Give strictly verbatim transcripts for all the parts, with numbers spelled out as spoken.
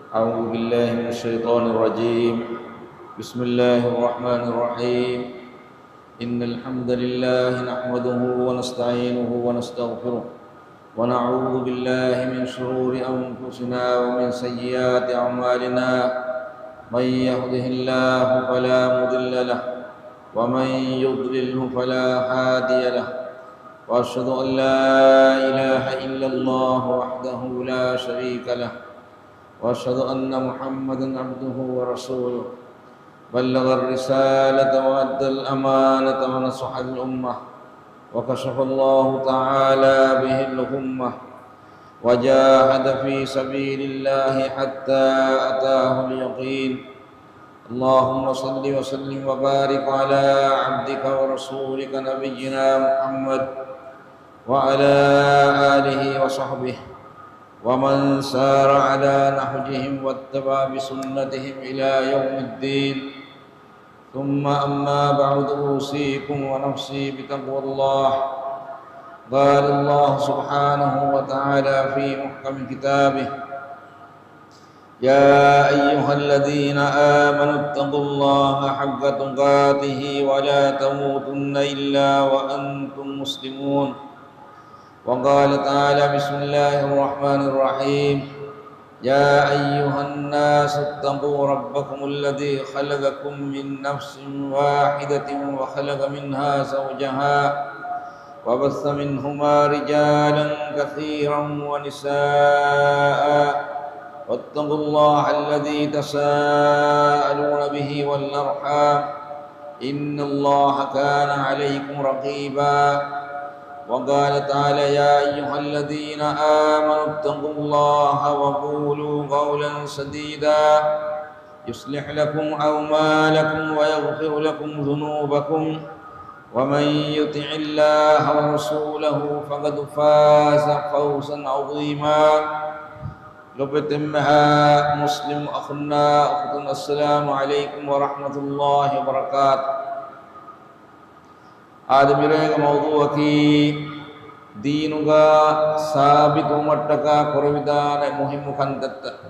أعوذ بالله من الشيطان الرجيم. بسم الله الرحمن الرحيم. إن الحمد لله نحمده ونستعينه ونستغفره، ونعوذ بالله من شرور أنفسنا ومن سيئات أعمالنا. من يهده الله فلا مضل له، ومن يضلله فلا هادي له. وأشهد أن لا إله إلا الله وحده لا شريك له، وأشهد أن محمدا عبده ورسوله. بلغ الرسالة وأدى الأمانة ونصح الأمة، وكشف الله تعالى به الغمة، وجاهد في سبيل الله حتى أتاه اليقين. اللهم صل وسلم وبارك على عبدك ورسولك نبينا محمد وعلى آله وصحبه ومن سار على نهجهم واتبع بسنتهم إلى يوم الدين. ثم أما بعد، أوصيكم ونفسي بتقوى الله. قال الله سبحانه وتعالى في محكم كتابه: يا أيها الذين آمنوا اتقوا الله حق تقاته ولا تموتن إلا وأنتم مسلمون. وقال تعالى: بسم الله الرحمن الرحيم. يا أيها الناس اتقوا ربكم الذي خلقكم من نفس واحدة وخلق منها زوجها وبث منهما رجالا كثيرا ونساء، واتقوا الله الذي تساءلون به والأرحام، إن الله كان عليكم رقيبا. وقال تعالى: يا أيها الذين آمنوا اتقوا الله وقولوا قولا سديدا، يصلح لكم أعمالكم ويغفر لكم ذنوبكم، ومن يطع الله ورسوله فقد فاز فوزا عظيما. ލޮބުވެތި އެންމެހާ މުސްލިމް އަޚުންނާ އުޚުތުން، އައްސަލާމު ޢަލައިކުމް ވަރަޙްމަތުﷲ ވަބަރަކާތު. އާދެ، މިރޭގެ މައުޟޫޢަކީ ދީނުގަ ސާބިތުވުމަށްޓަކާ ކުރެވިދާނެ މުހިއްމު ކަންތައްތައް.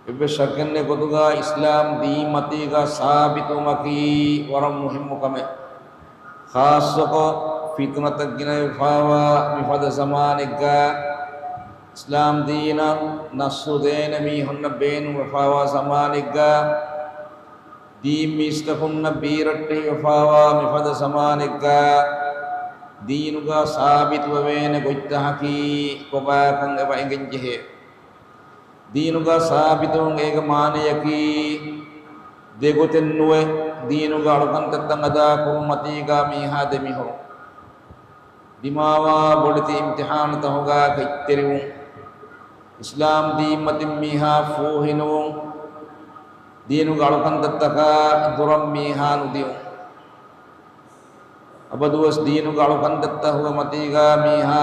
އެއްވެސް ޝައްކެއް ނެތް ގޮތުގަ އިސްލާމް ދީން މަތީގަ ސާބިތުވުމަކީ ވަރަށް މުހިއްމު ކަމެއް. ޚާއްޞަކޮށް ފިތުނަތައް ގިނަވެފާވާ މިފަދަ ޒަމާނެއްގަ، އިސްލާމް ދީނަށް ނަޞްރު ދޭނެ މީހުންނަށް ބޭނުންވެފާވާ ޒަމާނެއްގަ، ދީން މީސްތަކުންނަށް ބީރައްޓެހިވެފާވާ މިފަދަ ޒަމާނެއްގަ، ދީނުގަ ސާބިތުވެވޭނެ ގޮތްތަކަކީ ކޮބާކަން އެބަ އެނގެންޖެހޭ. ދީނުގަ ސާބިތުވުން އޭގެ މާނަޔަކީ ދެގޮތެއް ނުވެ، ދީނުގަ އަޅުކަންތައްތައް އަދާކުރުން މަތީގަ މީހާ ދެމިހުރުން. ދިމާވާ ބޮޑެތި އިމްތިޙާނުތަކުގަ ކައްތެރިވުން. އިސްލާމް ދީންމަތިން މީހާ ފޫހިނުވުން. ދީނުގެ އަޅުކަންތައްތަކާ ދުރަށް މީހާ ނުދިއުން. އަބަދުވެސް ދީނުގެ އަޅުކަންތައްތަކުގެ މަތީގަ މީހާ،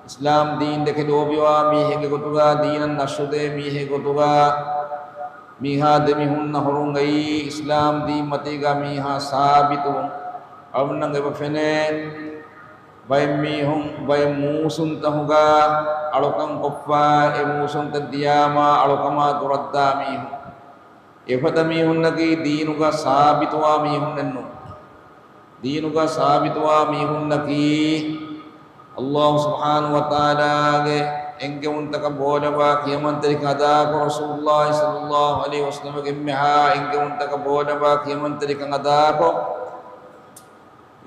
އިސްލާމް ދީން ދެކެ ލޯބިވާ މީހެއްގެ ގޮތުގަ، ދީނަށް ނަޞްރުދޭ މީހެއްގެ ގޮތުގަ، މީހާ ދެމިހުންނަ ހުރުން އެއީ އިސްލާމް ދީން މަތީގަ މީހާ ސާބިތުވުން. އަޅުގަނޑަށް އެބަ ފެނޭ، ބައެއް މީހުން ބައެއް މޫސުންތަކުގަ އަޅުކަން ކޮށްފަ، އެ މޫސުންތައް ދިޔާމާ އަޅުކަމާ ދުރަށްދާ މީހުން. އެފަދަ މީހުންނަކީ ދީނުގަ ސާބިތުވާ މީހުންނެއްނު. ދީނުގަ ސާބިތުވާ މީހުންނަކީ، ﷲ ސުބްޙާނަހޫ ވަތަޢާލާގެ އެންގެވުންތަކަށް ބޯލަބާ ކިޔަމަންތެރިކަން އަދާކޮށް، ރަސޫލުﷲ ޞައްލަﷲ ޢަލައިހި ވަސައްލަމަގެ އެންމެހާ އެންގެވުންތަކަށް ބޯލަބާ ކިޔަމަންތެރިކަން އަދާކޮށް،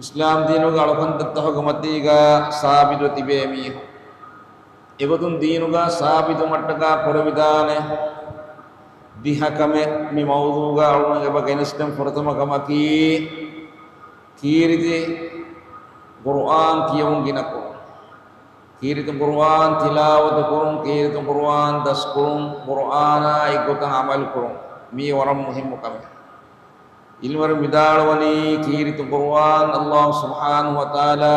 އިސްލާމް ދީނުގެ އަޅުކަންތައްތަކުގެ މަތީގަ ސާބިތުވެ ތިބޭ މީހުން. އެގޮތުން ދީނުގަ ސާބިތުވުމަށްޓަކާ ކުރެވިދާނެ ދިހަ ކަމެއް މި މައުޟޫޢުގަ އަޅުގަނޑު އެބަ ގެނެސްދެން. ފުރަތަމަ ކަމަކީ، ކީރިތި ޤުރުއާން ކިޔެވުން ގިނަކުރުން. ކީރިތި ޤުރުއާން ތިލާވަތު ކުރުން، ކީރިތި ޤުރުއާން ދަސްކުރުން، ޤުރުއާނާ އެއްގޮތަށް ޢަމަލު ކުރުން، މީ ވަރަށް މުހިއްމު ކަމެއް. ޢިލްމުވެރިން ވިދާޅުވަނީ، ކީރިތި ޤުރުއާން ﷲ ސުބްޙާނަހޫ ވަތަޢާލާ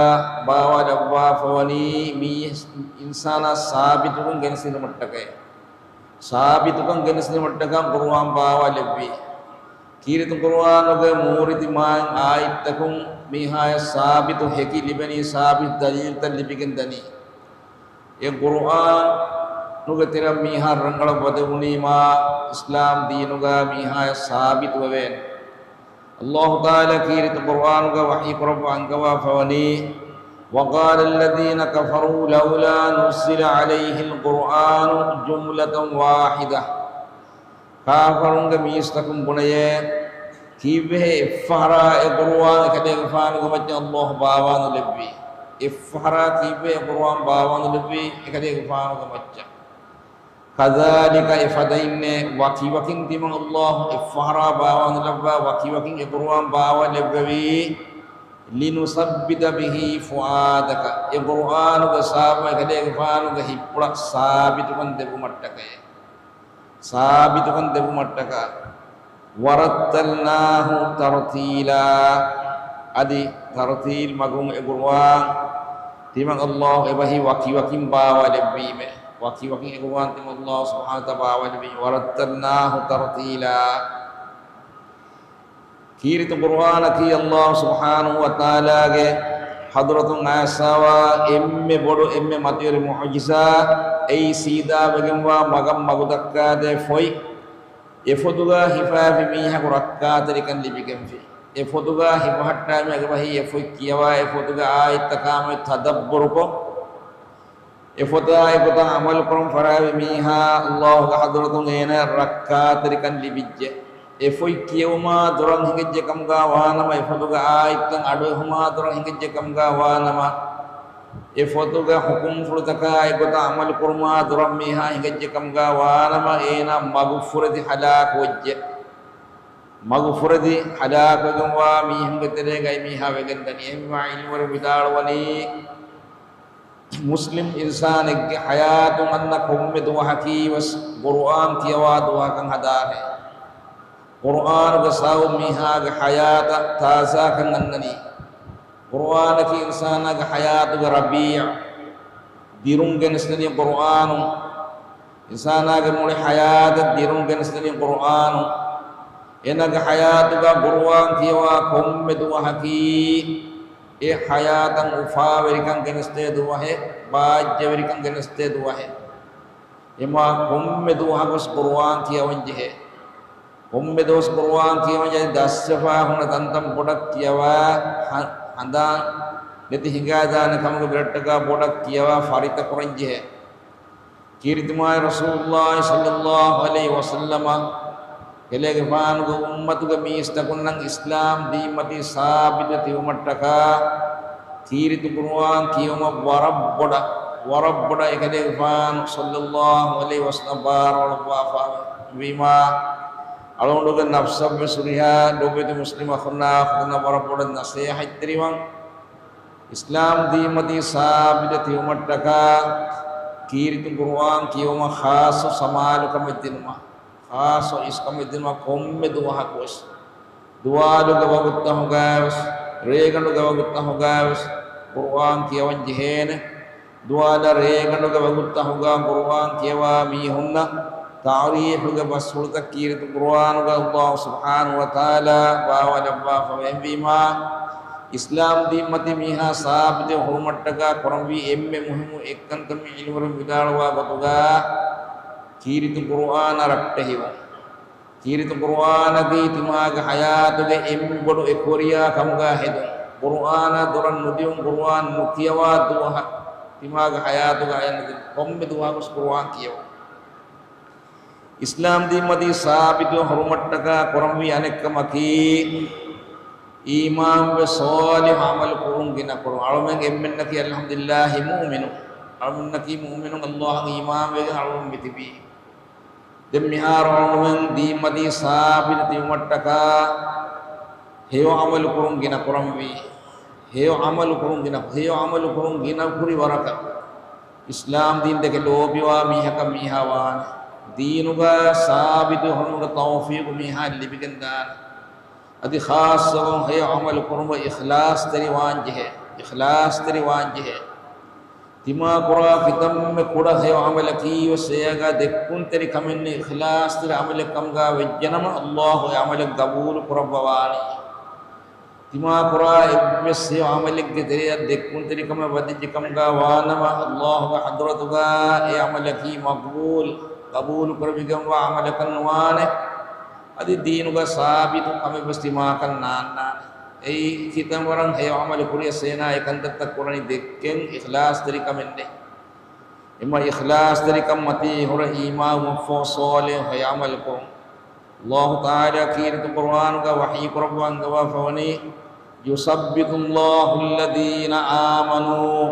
ބާވާލައްވާފަވަނީ މީ އިންސާނާ ސާބިތުކަން ގެނެސިލުމަށްޓަކައި. ސާބިތުކަން ގެނެސިލުމަށްޓަކައި ޤުރުއާން ބާވާލެއްވީ. ކީރިތި ޤުރުއާނުގެ މޫރިތި މާތް އާޔަތްތަކުން މީހާޔަށް ސާބިތު ހެކި ލިބެނީ، ސާބިތު ދަލީލްތައް ލިބިގެން ދަނީ. އެ ޤުރުއާން ގެ ތެރެއަށް މީހާ ރަނގަޅަށް ވަދެވުނީމާ، އިސްލާމް ދީނުގަ މީހާޔަށް ސާބިތުވެވޭނެ. އައްލާހު ތަޢާލާ ކީރިތި ޤުރުއާނުގަ ވަޙީ ކުރައްވާ އަންގަވާފަވަނީ، وقال الذين كفروا لولا نزل عليه القرآن جملة واحدة. ކާފަރުންގެ މީސްތަކުން ބުނެޔޭ، ކީއްވެހޭ އެއްފަހަރާ އެ ޤުރުއާން އެކަލޭގެފާނުގެ މައްޗަށް އައްލާހު ބާވާނުލެއްވީ؟ އެއްފަހަރާ ކީއްވެ އެ ޤުރުއާން ބާވާނުލެއްވީ އެކަލޭގެފާނުގެ މައްޗަށް؟ كذلك، އެފަދައިންނޭ، ވަކިވަކިން ތިމަން އައްލާހު އެއްފަހަރާ ބާވާނުލައްވާ، ވަކިވަކިން އެ ޤުރުއާން ބާވާލެއްވެވީ، لنثبت به فؤادك، އެ ޤުރުއާނުގެ ސަބަބުން އެކަލޭގެފާނުގެ ހިތްޕުޅަށް ސާބިތުކަން ދެއްވުމަށްޓަކައި. ސާބިތުކަން ދެއްވުމަށްޓަކާ. ورتلناه ترتيلا، އަދި ތަރުތީލް މަގުން އެ ޤުރުއާން ތިމަން އައްލާހު އެބަހީ ވަކިވަކިން ބާވާލެއްވީމޭ. ވަކިވަކިން އެ ޤުރުއާން ތިމަން އައްލާހު ސުބްޙާނަހު ވަތަޢާލާ ބާވާލެއްވީ. ورتلناه ترتيلا. ކީރިތި ޤުރުއާނަކީ އައްލާހު ސުބްޙާނަހު ވަތަޢާލާގެ ޙަޟްރަތުން އައިސްފަވާ އެންމެ ބޮޑު، އެންމެ މަތިވެރި މުޢުޖިޒާ، އެއީ ސީދާވެގެންވާ މަގަށް މަގުދައްކާދޭ ފޮތް. އެފޮތުގަ ހިފާފި މީހަކު ރައްކާތެރިކަން ލިބިގެންފި. އެފޮތުގަ ހިފަހައްޓާ މީހަކު އެބަހީ އެފޮތް ކިޔަވާ، އެފޮތުގެ އާޔަތްތަކާމެދު ތަދައްބުރުކޮށް، އެފޮތާ އެގޮތަށް ޢަމަލުކުރަން ފަރާވި މީހާ އައްލާހުގެ ޙަޟްރަތުން އޭނާ ރައްކާތެރިކަން ލިބިއްޖެ. އެފޮތް ކިޔެވުމާ ދުރަށް ހިނގައްޖެ ކަމުގަ ވާނަމަ، އެފޮތުގެ އާޔަތްތައް އަޑުއެހުމާ ދުރަށް ހިނގައްޖެ ކަމުގަ ވާނަމަ، އެފޮތުގެ ޙުކުމްފުޅުތަކާ އެގޮތަށް ޢަމަލުކުރުމާ ދުރަށް މީހާ ހިނގައްޖެ ކަމުގަ ވާނަމަ، އޭނާ މަގުފުރެދި ހަލާކުވެއްޖެ. މަގުފުރެދި ހަލާކުވެގެންވާ މީހުންގެ ތެރޭގައި މީހާ ވެގެންދަނީ. އެހެންވީމާ ޢިލްމުވެރިން ވިދާޅުވަނީ، މުސްލިމް އިންސާނެއްގެ ޙަޔާތުން އަންނަ ކޮންމެ ދުވަހަކީވެސް ޤުރުއާން ކިޔަވާ ދުވަހަކަށް ހަދާނެ. ޤުރުއާނުގެ ސަބަބުން މީހާގެ ޙަޔާތަށް ތާޒާކަން އަންނަނީ. ޤުރުއާނަކީ އިންސާނާގެ ޙަޔާތުގެ ރަބީޢަ، ދިރުން ގެނެސްދެނީ ޤުރުއާނުން. އިންސާނާގެ މުޅި ޙަޔާތަށް ދިރުން ގެނެސްދެނީ ޤުރުއާނުން. އޭނާގެ ޙަޔާތުގަ ޤުރުއާން ކިޔަވާ ކޮންމެ ދުވަހަކީ، އެ ޙަޔާތަށް އުފާވެރިކަން ގެނެސްދޭ ދުވަހެއް، ބާއްޖަވެރިކަން ގެނެސްދޭ ދުވަހެއް. އެމާ ކޮންމެ ދުވަހަކުވެސް ޤުރުއާން ކިޔަވަން ޖެހޭ. ކޮންމެ ދުވަސް ޤުރުއާން ކިޔަވަން ޖެހޭ، ދަސްވެފާ ހުންނަ ތަންތަން ބޮޑަށް ކިޔަވާ، ހަ-، ހަނދާން ނެތި ހިނގާދާނެ ކަމުގެ ބިރައްޓަކާ ބޮޑަށް ކިޔަވާ ފަރިތަކުރަން ޖެހޭ. ކީރިތި މާތް ރަސޫލުﷲ ޞައްލައްލާހު ޢަލައިހި ވަސައްލަމަ ކެލޭގެފާނުގެ އުއްމަތުގެ މީސްތަކުންނަށް އިސްލާމް ދީންމަތީ ސާބިތު ތިބުމަށްޓަކާ، ކީރިތި ޤުރުއާން ކިޔުމަށް ވަރަށް ބޮޑަށް، ވަރަށް ބޮޑަށް އެކަލޭގެފާނު ޞައްލައްލާހު ޢަލައިހި ވަސައްލަމަ ބާރައަޅުއްވާފަ ވީމާ، އަޅުގަނޑުގެ ނަފްސަށްވެސް ހުރިހާ ލޯބިވެތި މުސްލިމް އަޚުންނާ އުޚުތުންނަށް ވަރަށް ބޮޑަށް ނަޞޭޙަތްތެރިވަން. އިސްލާމް ދީންމަތީ ސާބިތު ތިބުމަށްޓަކާ، ކީރިތި ޤުރުއާން ކިޔުމަށް ޚާއްޞަ ސަމާލުކަމެއް ދިނުމަށް، ޚާއްޞަ އިސްކަމެއް ދިނުމަށް ކޮންމެ ދުވަހަކުވެސް، ދުވާލުގެ ވަގުތުތަހުގައިވެސް، ރޭގަނޑުގެ ވަގުތުތަހުގައިވެސް ޤުރުއާން ކިޔަވަން ޖެހޭނެ. ދުވާލަށް ރޭގަނޑުގެ ވަގުތުތަހުގަ ޤުރުއާން ކިޔަވާ މީހުންނަށް ތަޢުރީފުގެ ބަސްފުޅުތައް ކީރިތި ޤުރުއާނުގަ އައްލާހު ސުބްޙާނަހު ވަތަޢާލާ ބާވާލައްވާފަވޭ. އެހެންވީމާ، އިސްލާމް ދީންމަތީ މީހާ ސާބިތު ހުރުމަށްޓަކާ ކުރަންވީ އެންމެ މުހިއްމު އެއްކަންކަމެއް ޢިލްމުވެރިން ވިދާޅުވާ ގޮތުގަ، ކީރިތި ޤުރުއާނަށް ރައްޓެހިވުން. ކީރިތި ޤުރުއާނަކީ ތިމާގެ ޙަޔާތުގެ އެންމެ ބޮޑު އެކުވެރިޔާ ކަމުގަ ހެދުން. ޤުރުއާނާ ދުރަށް ނުދިޔުން، ޤުރުއާން ނުކިޔަވާ ދުވަހަށް ތިމާގެ ޙަޔާތުގަ އަޔަން ނުދިން. ކޮންމެ ދުވަހަކުވެސް ޤުރުއާން ކިޔެވުން. އިސްލާމް ދީންމަތީ ސާބިތު ހުރުމަށްޓަކާ ކުރަންވީ އަނެއްކަމަކީ، އީމާންވެ ޞާލިޙު ޢަމަލު ކުރުން ގިނަކުރުން. އަޅުމެން އެންމެންނަކީ އަލްޙަމްދުލިއްލާހި މުއުމިނުން. އަޅުމެންނަކީ މުއުމިނުން، އައްލާހަށް އީމާންވެގެން އަޅުމެން މިތިބީ. ދެން މިހާރު އަޅުމެން ދީންމަތީ ސާބިތު ތިބުމަށްޓަކާ ހެޔޮ ޢަމަލު ކުރުން ގިނަ ކުރަންވީ. ހެޔޮ ޢަމަލު ކުރުން ގިނަ، ހެޔޮ ޢަމަލު ކުރުން ގިނަ ކުރި ވަރަކަށް އިސްލާމް ދީން ދެކެ ލޯބިވާ މީހަކަށް މީހާ ވާނެ. ދީނުގަ ސާބިތު ހުރުމުގެ ތައުފީޤު މީހާ ލިބިގެން ދާނެ. އަދި ޚާއްޞަކޮށް ހެޔޮ ޢަމަލު ކުރުމަށް އިޚްލާޞްތެރިވާން ޖެހޭ. އިޚްލާޞްތެރިވާން ޖެހޭ. ތިމާ ކުރާ ކިތަންމެ ކުޑަ ހެޔޮ ޢަމަލަކީވެސް އެއަގަ ދެއްކުންތެރި ކަމެއް ނެތް، އިޚްލާޞްތެރި ޢަމަލެއް ކަމުގަ ވެއްޖެނަމަ، އައްލާހު އެ ޢަމަލެއް ގަބޫލު ކުރައްވަވާނެ. ތިމާކުރާ އެއްވެސް ހެޔޮ ޢަމަލެއްގެ ތެރެއަށް ދެއްކުންތެރިކަމެއް ވަދެއްޖެ ކަމުގަ ވާނަމަ، ﷲގެ ޙަޟްރަތުގަ އެ ޢަމަލަކީ މަޤްބޫލު، ޤަބޫލު ކުރެވިގެންވާ ޢަމަލަކަށް ނުވާނެ. އަދި ދީނުގަ ސާބިތު ކަމެއްވެސް ތިމާކަށް ނާންނާނެ. އެއީ ކިތަންވަރަށް ހެޔޮ ޢަމަލު ކުރިޔަސް އޭނާ އެކަންތައްތައް ކުރަނީ ދެއްކެން އިޚްލާޞްތެރިކަމެއް ނެތް. އެމަ އިޚްލާޞްތެރިކަން މަތީ ހުރެ އީމާން އުފައްފަވާ ޞާލިޙު ހެޔޮ ޢަމަލު ކުރުން. ﷲ ތަޢާލާ ކީރިތި ޤުރުއާނުގަ ވަޙީ ކުރައްވާ އަންގަވާފަވަނީ، يثبت الله الذين آمنوا،